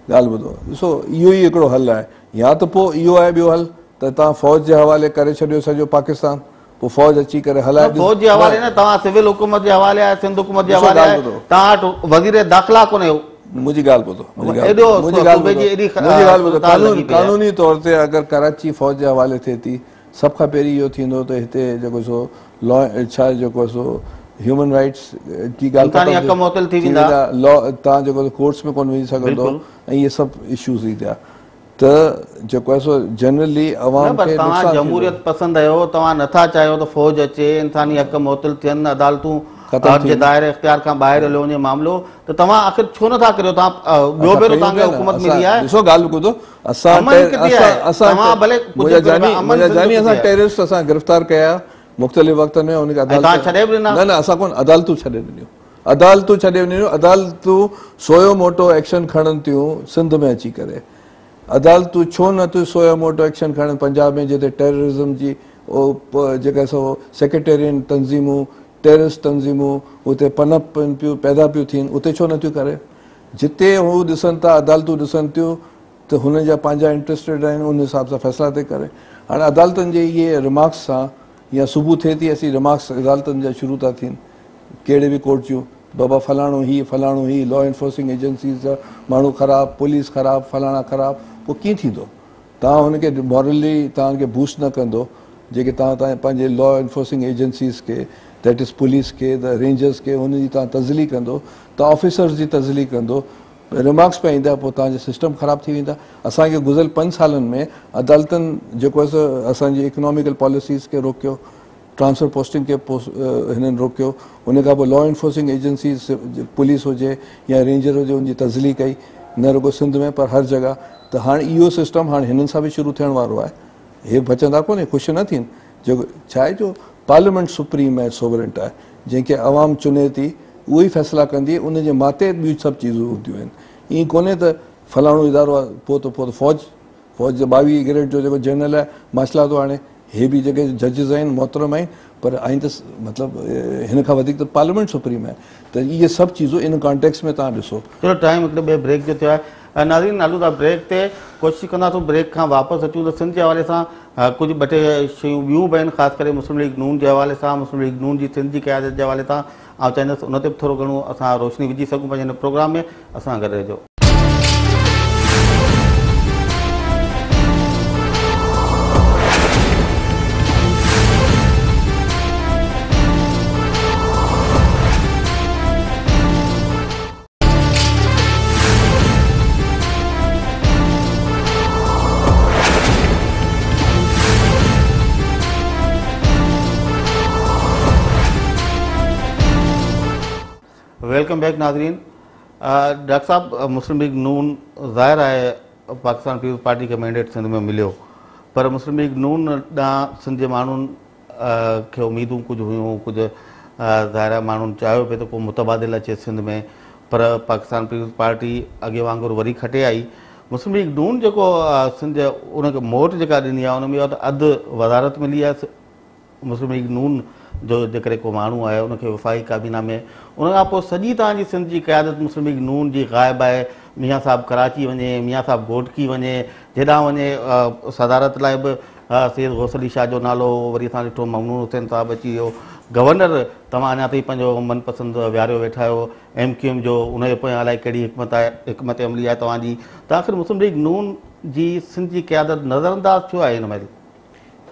ڳالهه ٻڌو ڏسو اهو ئي هڪڙو حل آهي يا ته پوء اهو آهي ٻيو حل ته توهان فوج جي حوالي ڪري ڇڏيو سڄو پاڪستان پوء فوج اچي ڪري هلائي نه فوج جي حوالي نه توهان سول حڪومت جي حوالي آهي سنڌ حڪومت جي حوالي آهي توهان وٽ وزير داخلا ڪونهي. منهنجي ڳالهه ٻڌو ايڏو صوبي جي ايڏي منهنجي ڳالهه ٻڌو قانون قانوني طور تي اگر ڪراچي فوج جي حوالي ٿئي ٿي سڀ کان پهرين اهو ٿيندو ته هتي جيڪو سو لا ڇا جيڪو سو هيومن رائٽس جي ڳالهه انساني حق معطل ٿي ويندا لا توهان جيڪو ڪورٽس ۾ ڪونه وڃي سگهندو ۽ اهي سڀ اشوز ايندا ته جيڪو آهي سو جنرلي عوام نه پر کي توهان نقصان ٿيندو. جمهوريت پسند آهيو توهان نٿا چاهيو ته فوج اچي انساني حق معطل ٿين عدالتون ختم جي ٿين. دائره اختيار کان ٻاهر هليو وڃي معاملو ته توهان آخر ڇو نٿا ڪريو توهان ٻيو اسان ڀيرو ڪيون توهان کي پيا نه حڪومت اسان ملي آهي ڏسو ڳالهه ٻڌو اسان امن ڪٿي آهي اسان توهان ڀلي ڪجهه منهنجا به ڪريو جاني پيا امن منهنجا سنڌ جاني ڪٿي اسان آهي ٽيررسٽ اسان گرفتار ڪيا مختلف وقتن ۾ ان کي ۽ توهان عدالت ڇڏي به ڏنا نه نه اسان ڪونه عدالتون ڇڏي ڏنيون عدالتون ڇڏي ڏنيون عدالتون سويو موٽو ايڪشن کڻن ٿيون سنڌ ۾ اچي ڪري عدالتون ڇو نه ٿيون سويو موٽو ايڪشن کڻن پنجاب ۾ جتي ٽيررزم جي جيڪا سو سيڪريٽرين تنظيمون ٽيررسٽ تنظيمون اتي پنپن پيون پيدا پيون ٿين اتي ڇو نه ٿيون ڪري جتي هو ڏسن ٿا عدالتون ڏسن ٿيون ته هنن جا پنهنجا انٽرسٽيڊ آهن ان حساب سان فيصلا ٿي ڪري هاڻي عدالتن جي اهي رمارڪس سان يا صبح ٿئي ٿي اسين رمارڪس عدالتن جا شروع ٿا ٿين ڪهڙي به ڪورٽ جون بابا فلاڻو هي فلاڻو هي لا انفورسنگ ايجنسيز جا ماڻهو خراب پوليس خراب فلاڻا خراب پوء ڪيئن ٿيندو توهان هن کي مورلي توهان هن کي بوسٽ نه ڪندو جيڪي توهان توهان پنهنجي لا انفورسنگ ايجنسيز کي that is police کي ته رينجرز کي هن جي توهان تذليل ڪندو توهان آفيسرز جي تذليل ڪندو رمارڪس پيا ايندا پوء توهان جا سسٽم خراب ٿي ويندا اسان کي گذريل پنج سالن ۾ عدالتن جيڪو آهي سو اسان جي اڪناميڪل پاليسيز کي روڪيو ٽرانسفر پوسٽنگ کي هنن روڪيو ان کان پوء لا انفورسنگ ايجنسيز پوليس هجي يا رينجر هجي ان جي تذليل ڪئي نه رڳو سنڌ ۾ پر هر جڳهه ته هاڻ اهو سسٽم هاڻ هنن سان به شروع ٿيڻ وارو آهي هي بچندا ڪونه خوش نه ٿين جيڪو ڇا آهي جو پارليامينٽ سپريم ۽ سوورنٽ آهي جنهن کي عوام چني ٿي اهو ئي فيصلا ڪندي ان جي ماتحت ٻيون سڀ چيزون هونديون آهن ائين ڪونهي ته فلاڻو ادارو آهي پوء ته پوء ته فوج فوج جي 22 گريڊ جو جيڪو جنرل آهي مارشل لا ٿو آڻي هي به جيڪي ججز آهن محترم آهن پر آئين ته مطلب هن کان وڌيڪ ته پارليامينٽ سپريم آهي ته اهي سڀ چيزون ان ڪانٽيڪس ۾ توهان ڏسو. چلو ٽائيم هڪڙي ٻئي بريڪ جو ٿيو آهي ناظرين هلون ٿا بريڪ تي ڪوشش ڪنداسون بريڪ کان واپس اچون ته سنڌ جي حوالي سان ڪجهه ٻه ٽي شيون ٻيون به آهن خاص ڪري مسلم ليگ نون جي حوالي سان مسلم ليگ نون جي سنڌ جي قيادت جي حوالي سان آئون چاهيندس ان تي به ٿورو گهڻو اسان روشني وجهي سگهون پنهنجي هن پروگرام ۾ اسان سان گڏ رهجو. Welcome back ناظرين ڊاڪٽر صاحب مسلم ليگ نون ظاهر آهي پاڪستان پيپلز پارٽي کي مينڊيٽ سنڌ ۾ مليو پر مسلم ليگ نون ڏانهن سنڌ جي ماڻهن کي اميدون ڪجهه هيون ڪجهه ظاهر آهي ماڻهن چاهيو پئي ته ڪو متبادل اچي سنڌ ۾ پر پاڪستان پيپلز پارٽي اڳي وانگر وري کٽي آئي مسلم ليگ نون جيڪو سنڌ ان کي موٽ جيڪا ڏني آهي ان ۾ اهو ته اڌ وزارت ملي آهي مسلم ليگ نون جو جيڪڏهن ڪو ماڻهو آهي ان کي وفاقي ڪابينا ۾ ان کان پوء سڄي توهان جي سنڌ جي قيادت مسلم ليگ نون جي غائب آهي ميان صاحب ڪراچي وڃي ميان صاحب گهوٽڪي وڃي جيڏانهن وڃي صدارت لاء به سيد غوث علي شاهه جو نالو هو وري اسان ڏٺو ممنون حسين صاحب اچي ويو گورنر توهان اڃا تائين پنهنجو من پسند ويهاريو ويٺا آهيو ايم ڪيو ايم جو ان جي پويان الائي ڪهڙي حڪمت آهي حڪمت عملي آهي توهان جي ته آخر مسلم ليگ نون جي سنڌ جي قيادت نظرانداز ڇو آهي هن مهل؟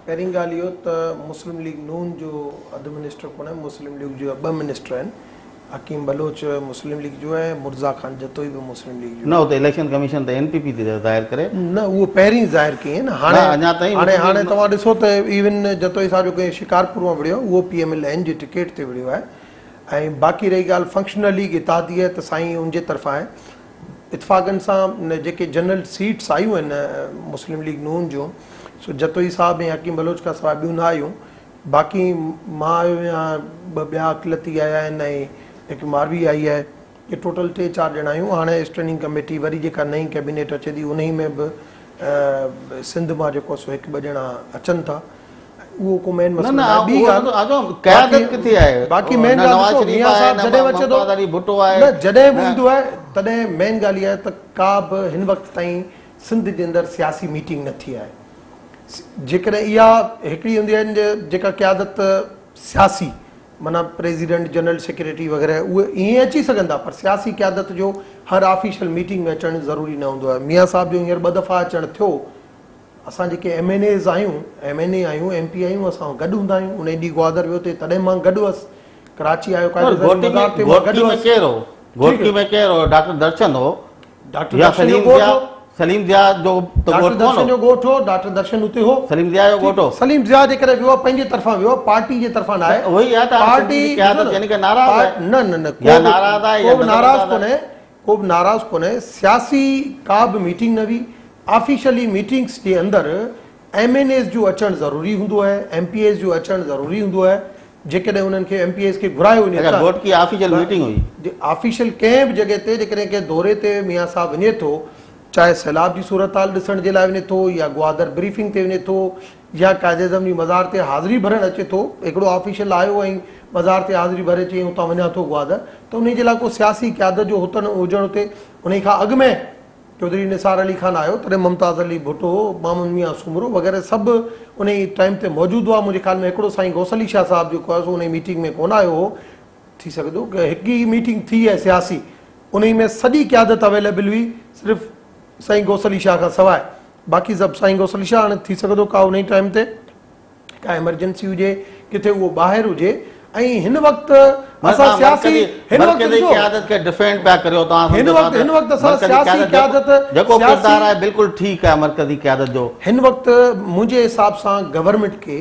پهرين ڳالهه اهو ته مسلم ليگ نون جو اڌ منسٽر ڪونهي، مسلم ليگ جا ٻه منسٽر آهن، حڪيم بلوچ مسلم ليگ جو آهي، مرزا خان جتوئي به مسلم ليگ جو. نه اتي اليڪشن ڪميشن ته اين پي پي ٿي ظاهر ڪري. نه اهو پهرين ظاهر ڪئي نه، هاڻي اڃا تائين هاڻي هاڻي توهان ڏسو ته ايون جتوئي صاحب جو ڪنهن شڪارپور مان وڙهيو اهو پي ايم ايل اين جي ٽڪيٽ تي وڙهيو آهي. ۽ باقي رهي ڳالهه فنڪشنل ليگ اتحادي آهي ته سائين ان جي طرفان آهي. اتفاقن سان جيڪي جنرل سيٽس آيون آهن مسلم ليگ نون جون سو جتوئي صاحب ۽ حڪيم بلوچ کان سواء ٻيون نه آيون. باقي مان آيو آهيان، ٻه ٻيا اقليتي آيا آهن ۽ هڪ ماروي آئي آهي، اهي ٽوٽل ٽي چار ڄڻا آهيون. هاڻي اسٽينڊنگ ڪميٽي وري جيڪا نئين ڪيبينيٽ اچي ٿي انهي ۾ به سنڌ مان جيڪو سو هڪ ٻه ڄڻا اچن ٿا، اهو ڪو مين مسئلو نه آهي. ٻي ڳالهه باقي مين ڳالهه ڏسو ميان صاحب جڏهن به اچي ٿو نه جڏهن به ايندو آهي تڏهن مين ڳالهه اها آهي ته ڪا به هن وقت تائين سنڌ جي اندر سياسي ميٽنگ نه ٿي آهي. جيڪڏهن اها هڪڙي هوندي آهي جيڪا قيادت سياسي معنيٰ پريزيڊنٽ، جنرل سيڪريٽري وغيره اهي ائين اچي سگهن ٿا پر سياسي قيادت جو هر آفيشل ميٽنگ ۾ اچڻ ضروري نه هوندو آهي. ميان صاحب جو هينئر ٻه دفعا اچڻ ٿيو. اسان جيڪي ايم اين ايز آهيون، ايم اين اي آهيون، ايم پي آهيون، اسان گڏ هوندا آهيون. انهي ڏينهن گوادر ويو تي تڏهن مان گڏ هئس، ڪراچي آيو قائد اعظم جي مزار تي مان گڏ هئس. گهوٽڪي ۾ ڪير هو؟ ڊاڪٽر درشن هو. ڊاڪٽر درشن جو ڳوٺ هو. سليم ضياء جو ته ڳوٺ ڊاڪٽر درشن جو ڳوٺ هو، ڊاڪٽر درشن اتي هو. سليم ضياء جو ڳوٺ هو. سليم ضياء جيڪڏهن ويو آهي پنهنجي طرفان ويو آهي، پارٽي جي طرفان نه آهي. اهو ئي آهي ته پارٽي قيادت يعني ڪه ناراض آهي. نه نه نه يا ناراض آهي ڪو به ناراض ڪونهي، ڪو به ناراض ڪونهي. سياسي ڪا به ميٽنگ نه هئي. آفيشلي ميٽنگس جي اندر ايم اين ايز جو اچڻ ضروري هوندو آهي، ايم پي ايز جو اچڻ ضروري هوندو آهي. جيڪڏهن انهن کي ايم پي ايز کي گهرايو وڃي ته گهوٽڪي آفيشل ميٽنگ هئي. آفيشل ڪنهن به جڳهه تي جيڪڏهن ڪنهن دوري تي ميان صاحب وڃي ٿو، چاهي سيلاب جي صورتحال ڏسڻ جي لاء وڃي ٿو يا گوادر بريفنگ تي وڃي ٿو يا قائداعظم جي مزار تي حاضري ڀرڻ اچي ٿو، هڪڙو آفيشل آيو ۽ مزار تي حاضري ڀري چيائين اتان وڃان ٿو گوادر، ته انهي جي لاء ڪو سياسي قيادت جو هتڻ هجڻ اتي انهي کان اڳ ۾ چوڌري نثار علي خان آيو تڏهن ممتاز علي ڀٽو، محمد ميان سومرو وغيره سڀ انهي ٽائيم تي موجود هئا. منهنجي خيال ۾ هڪڙو سائين غوث علي شاهه صاحب جيڪو آهي سو انهي ميٽنگ ۾ ڪونه آيو هو. ٿي سگهي ٿو ڪه هڪ ئي ميٽنگ ٿي آهي سياسي انهي ۾ سڄي قيادت اويليبل هئي صرف سائين غوث علي شاهه کان سواء باقي سڀ سائين غوث علي شاهه هاڻي ٿي سگهي ٿو ڪا انهي ٽائيم تي ڪا ايمرجنسي هجي ڪٿي اهو ٻاهر هجي ۽ هن وقت اسان سياسي هن وقت ڏسو قيادت کي ڊفينڊ پيا ڪريو توهان هن وقت هن وقت اسان سياسي قيادت جيڪو ڪردار آهي بلڪل ٺيڪ آهي مرڪزي قيادت جو هن وقت منهنجي حساب سان گورنمينٽ کي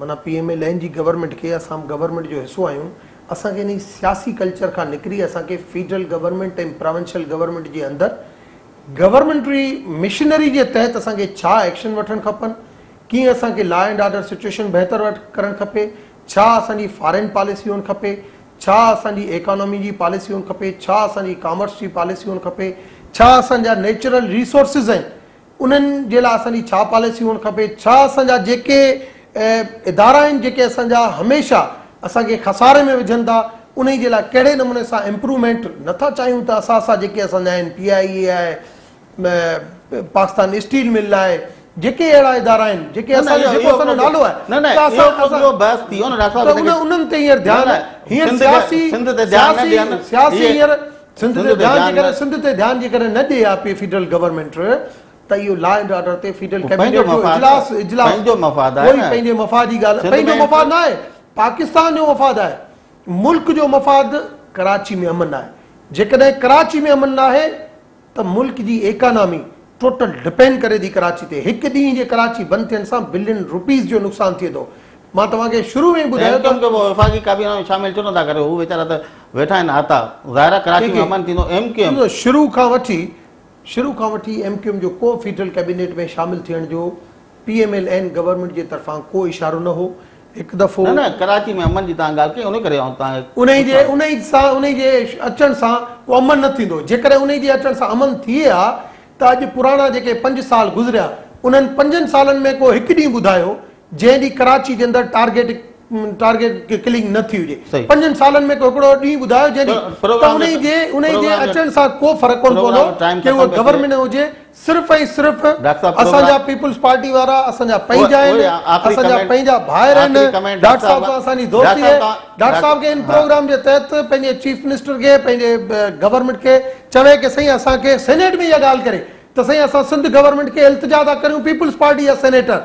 معنيٰ پي ايم ايل اين جي گورنمينٽ کي اسان گورنمينٽ جو حصو آهيون اسان کي انهي سياسي ڪلچر کان نڪري اسان کي فيڊرل گورنمينٽ ۽ پراونشل گورنمينٽ جي اندر گورنمينٽري مشنري جي تحت اسان کي ڇا ايڪشن وٺڻ کپن، ڪيئن اسان کي لا اينڊ آرڊر سچوئيشن بهتر ڪرڻ کپي، ڇا اسان جي فارين پاليسي هئڻ کپي، ڇا اسان جي ايڪانومي جي پاليسي هئڻ کپي، ڇا اسان جي ڪامرس جي پاليسي هئڻ کپي، ڇا اسان جا نيچرل ريسورسز آهن انهن جي لاء اسان جي ڇا پاليسي هئڻ کپي، ڇا اسان جا جيڪي ادارا آهن جيڪي اسان جا هميشه اسان کي خساري ۾ وجهن ٿا انهي جي لاء ڪهڙي نموني سان امپروومينٽ نٿا چاهيون ته اثاثا جيڪي اسان جا آهن پي آء اي آهي پاڪستان اسٽيل مل آهي جيڪي اهڙا ادارا آهن جيڪي اسان جو جيڪو اسان جو نالو آهي نه نه اهو اهو بحث ٿي ويو نه ڊاڪٽر صاحب ته انهن تي هينئر ڌيان هينئر سياسي سنڌ تي ڌيان نه ڏين سياسي هينئر سنڌ تي ڌيان جيڪڏهن سنڌ تي ڌيان جيڪڏهن نه ڏي ها پي فيڊرل گورنمينٽ ته اهو لا اينڊ آرڊر تي فيڊرل ڪيبينيٽ جو اجلاس اجلاس پنهنجو مفاد آهي نه پنهنجي مفاد جي ڳالهه پنهنجو مفاد نه آهي پاڪستان جو مفاد آهي ملڪ جو مفاد ڪراچي ۾ امن آهي جيڪڏهن ڪراچي ۾ امن ناهي ته ملڪ جي ايڪانامي ٽوٽل ڊپينڊ ڪري ٿي ڪراچي تي هڪ ڏينهن جي ڪراچي بند ٿيڻ سان بلين روپيز جو نقصان ٿئي ٿو مان توهان کي شروع ۾ ئي ٻڌايو ته ايم ڪيو ايم کي وفاقي ڪابينا ۾ شامل ڇو نٿا ڪريو هو ويچارا ته ويٺا آهن آتا ظاهر آهي ڪراچي ۾ امن ٿيندو ايم ڪيو ايم شروع کان وٺي شروع کان وٺي ايم ڪيو ايم جو ڪو فيڊرل ڪيبينيٽ ۾ شامل ٿيڻ جو P M L N government جي طرفان ڪو اشارو نه هو. هڪ دفعو. نه نه ڪراچي ۾ امن جي توهان ڳالهه ڪئي انهي ڪري آئون توهان کي انهي جي انهي سان انهي جي اچڻ سان ڪو امن نه ٿيندو. جيڪڏهن انهي جي اچڻ سان امن ٿئي ها ته اڄ پراڻا جيڪي پنج سال گذريا انهن پنجن سالن ۾ ڪو هڪ ڏينهن ٻڌايو جنهن ڏينهن ڪراچي جي اندر ٽارگيٽ ٽارگيٽ ڪلنگ نه ٿي هجي. پنجن سالن ۾ ڪو هڪڙو ڏينهن ٻڌايو جنهن ڏينهن ته انهي جي انهي جي اچڻ سان ڪو فرق ڪونه پوندو ڪي اهو گورنمينٽ هجي صرف ۽ صرف اسان جا پيپلز پارٽي وارا اسان جا پنهنجا آهن اسان جا پنهنجا ڀائر آهن ڊاڪٽر صاحب سان اسان جي دوستي آهي ڊاڪٽر صاحب کي ان پروگرام جي تحت پنهنجي چيف منسٽر کي پنهنجي گورنمينٽ کي چوي ڪي سائين اسان کي سينيٽ ۾ اها ڳالهه ڪري ته سائين اسان سنڌ گورنمينٽ کي التجا ٿا ڪريون پيپلز پارٽي جا سينيٽر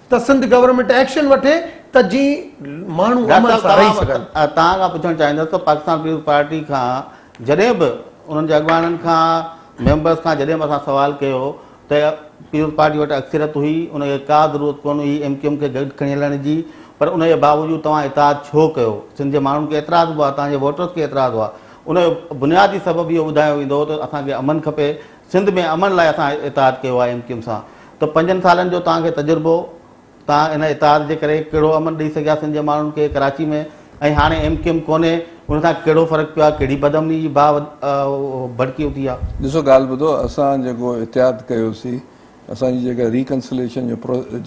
ته سنڌ گورنمينٽ ايڪشن وٺي ته جيئن ماڻهو امن سان رهي سگهن. توهان کان پڇڻ چاهيندس ته پاڪستان پيپلز پارٽي کان جڏهن به انهن جي اڳواڻن کان ميمبرز کان جڏهن به اسان سوال ڪيو ته پيپلز پارٽي وٽ اڪثريت هئي، ان کي ڪا ضرورت ڪونه هئي ايم ڪيو ايم کي گڏ کڻي هلڻ جي، پر ان جي باوجود توهان اتحاد ڇو ڪيو؟ سنڌ جي ماڻهن کي اعتراض به هئا، توهان جي ووٽرز کي اعتراض هئا. ان جو بنيادي سبب اهو ٻڌايو ويندو هو ته اسان کي امن کپي، سنڌ ۾ امن لاء اسان اتحاد ڪيو آهي ايم ڪيو ايم سان. ته پنجن سالن جو توهان کي تجربو، توهان ان اتحاد جي ڪري ڪهڙو امن ڏئي سگهيا سنڌ جي ماڻهن کي ڪراچي ۾؟ ۽ هاڻي ايم ڪيو ايم ڪونهي، ان سان ڪهڙو فرق پيو آهي، ڪهڙي بدامني جي باهه ڀڙڪي اٿي آهي؟ ڏسو ڳالهه ٻڌو، اسان جيڪو اتحاد ڪيوسين، اسان جي جيڪا ريڪنسليشن جو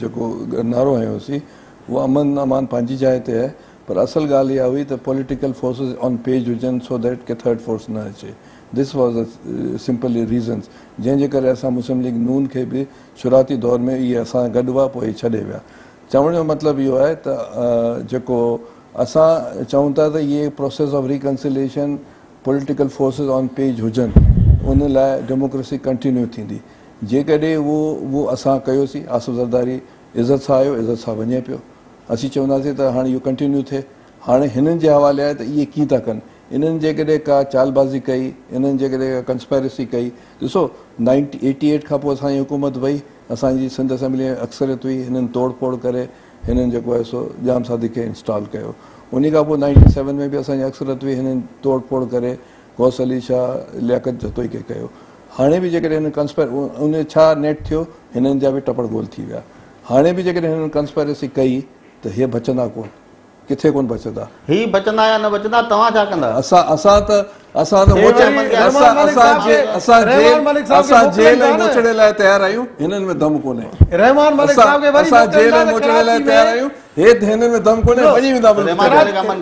جيڪو نعرو هنيوسين، اهو امن امان پنهنجي جاء تي آهي، پر اصل ڳالهه اها هئي ته پوليٽيڪل فورسز آن پيج هجن سو that K third force نه اچي. This was the simple reasons جنهن جي ڪري اسان مسلم ليگ نون کي به شروعاتي دور ۾ اهي اسان سان گڏ هئا پوء اهي ڇڏي ويا. چوڻ جو مطلب اهو آهي ته جيڪو اسان چئون ٿا ته اهي process of reconciliation political forces on page هجن ان لاء ڊيموڪريسي ڪنٽينيو ٿيندي جيڪڏهن اهو اهو اسان ڪيوسين آصف زرداري عزت سان آيو عزت سان وڃي پيو اسين چونداسين ته هاڻي اهو ڪنٽينيو ٿئي هاڻي هنن جي حوالي آهي ته اهي ڪيئن ٿا ڪن انهن جيڪڏهن ڪا چالبازي ڪئي، انهن جيڪڏهن ڪا ڪنسپائرسي ڪئي، ڏسو نائنٽي ايٽي ايٽ کان پوء اسان جي حڪومت وئي، اسان جي سنڌ اسيمبلي ۾ اڪثريت هئي، هنن توڙ ڦوڙ ڪري هنن جيڪو آهي سو ڄام صادق کي انسٽال ڪيو. انهي کان پوء نائنٽي سيون ۾ به اسان جي اڪثريت هئي، هنن توڙ ڦوڙ ڪري غوث علي شاهه، لياقت جتوئي کي ڪيو. هاڻي به جيڪڏهن هنن ڪنسپائر ان جو ڇا نيٺ ٿيو، هنن جا به ٽپڙ گول ٿي ويا. هاڻي به جيڪڏهن هنن ڪنسپائرسي ڪئي ته هي بچندا ڪونه. ڪٿي ڪونه بچندا. هي بچندا يا نه بچندا توهان ڇا ڪندا؟ اسان اسان ته اسان ته موچڙي اسان اسان اسان جيل اسان جيل ۽ موچڙي لاء تيار آهيون هنن ۾ دم ڪونهي. رحمان ملڪ صاحب کي وري اسان جيل ۽ موچڙي لاء تيار آهيون هي هنن ۾ دم ڪونهي ڀڄي ويندا ملڪ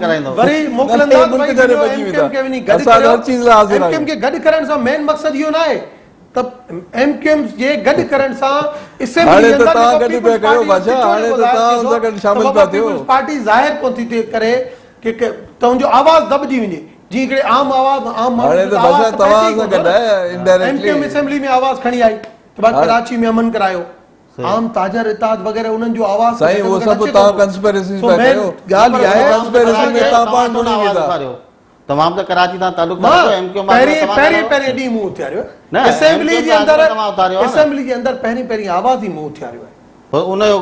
ڇڏي. وري موڪلندا ملڪ ڇڏي ڀڄي ويندا اسان هر چيز لاء حاضر آهيون. ايم ڪيو ايم کي گڏ ڪرڻ سان مين مقصد اهو ناهي ته ايم ڪيو ايم جي گڏ ڪرڻ سان اسيمبلي جي اندر جيڪو پيپلز پارٽي جو چٽو جيڪو ظاهر ٿئي ٿو ته بابا پيپلز پارٽي ظاهر ڪونه ٿي ٿئي ڪري ڪي ته ان جو آواز دٻجي وڃي جيئن هڪڙي عام آواز عام ماڻهو جو آواز ته پهچي ئي ڪونه ٿو نه ايم ڪيو ايم اسيمبلي ۾ آواز کڻي آئي ته بابا ڪراچي ۾ امن ڪرايو عام تاجر اتحاد وغيره انهن جو آواز ته سائين اهو سڀ توهان ڪنسپيرسيز پيا ڪيو ڳالهه اها آهي ڪنسپيرسي ۾ توهان پاڻ مڙي ويندا. توهان به ته ڪراچي سان تعلق ٿا رکو ايم ڪيو ايم پهرين پهرين پهرين ڏينهن مون اٿياريو اسيمبلي جي اندر اسيمبلي جي اندر پهرين پهرين آواز ئي مون اٿياريو آهي پر ان جو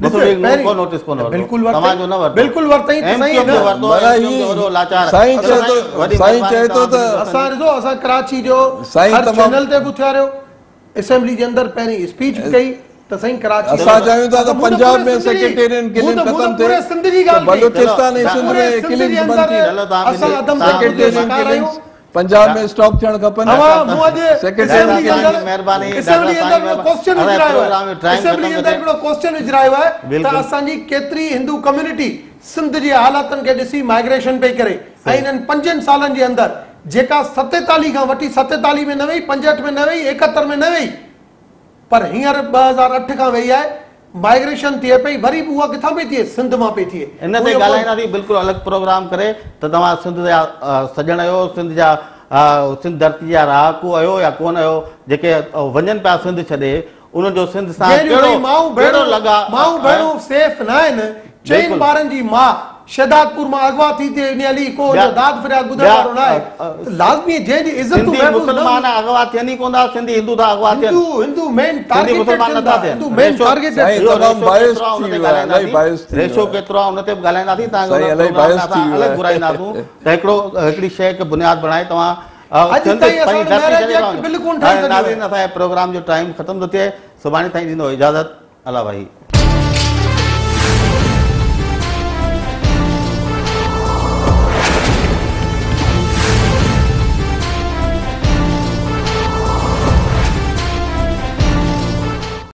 مسلم ليگ نون ڪو نوٽيس ڪونه ورتو بلڪل توهان جو نه ورتو بلڪل ورتائين ته سائين نه ورتو ايم ڪيو ايم جو وڏو لاچار سائين چئي ٿو سائين چئي ٿو ته اسان ڏسو اسان ڪراچي جو هر چينل تي به اٿياريو اسيمبلي جي اندر پهرين اسپيچ به ڪئي ته سائين ڪراچي اسان چاهيون ٿا ته پنجاب ۾ سيڪريٽرين ڪلنگ ختم ٿئي ته بلوچستان ۽ سنڌ ۾ ڪلنگز بند ٿين سيڪريٽرين ڪلنگز پنجاب ۾ اسٽاپ ٿيڻ کپن سيڪريٽرين ڪلنگز اسيمبلي اندر هڪڙو ڪوسچن وجهرايو آهي اسيمبلي اندر هڪڙو ڪوسچن وجهرايو آهي ته اسان جي ڪيتري هندو ڪميونٽي سنڌ جي حالاتن کي ڏسي مائگريشن پئي ڪري ۽ انهن پنجن سالن جي اندر جيڪا 47 کان وٺي 47 ۾ نه وئي، 65 ۾ نه وئي، 71 ۾ نه وئي پر هينئر 2008 کان وئي آهي، مائگريشن ٿئي پئي وري به اها ڪٿان پئي ٿئي؟ سنڌ مان پئي ٿئي. ان تي ڳالهائينداسين بلڪل الڳ پروگرام ڪري ته توهان سنڌ جا سڄڻ آهيو سنڌ جا سنڌ ڌرتي جا رهاڪو آهيو يا ڪونه آهيو جيڪي وڃن پيا سنڌ ڇڏي انهن جو سنڌ سان ڪهڙو ڪهڙو لڳاء مائون ڀيڻون سيف نه آهن چئن ٻارن جي ماء شهدادپور مان اغوا ٿي ٿي وڃي هلي ڪو ان جو داد فرياد ٻڌڻ وارو نه آهي ته لازمي جنهن جي عزتون سنڌي مسلمان اغوا ٿين ئي ڪونه ٿا سنڌي هندو ٿا اغوا ٿين هندو هندو مين ٽارگيٽيڊ ٿين ٿا هندو مين ٽارگيٽيڊ سائين تمام بايس ٿي ويو آهي الاهي بايس ٿي ويو ريشو ڪيترو آهي ان تي به ڳالهائينداسين توهان کي ان پروگرام ۾ اسان الڳ گهرائينداسون ته هڪڙو هڪڙي شيء کي بنياد بڻائي توهان اڄ تائين اسان وٽ ميرج ايڪٽ بل ڪونه ٺاهي سگهيو آهي. ناظرين اسان جي پروگرام جو ٽائيم ختم ٿو ٿئي سڀاڻي تائين ڏيندو اجازت الله ڀائي.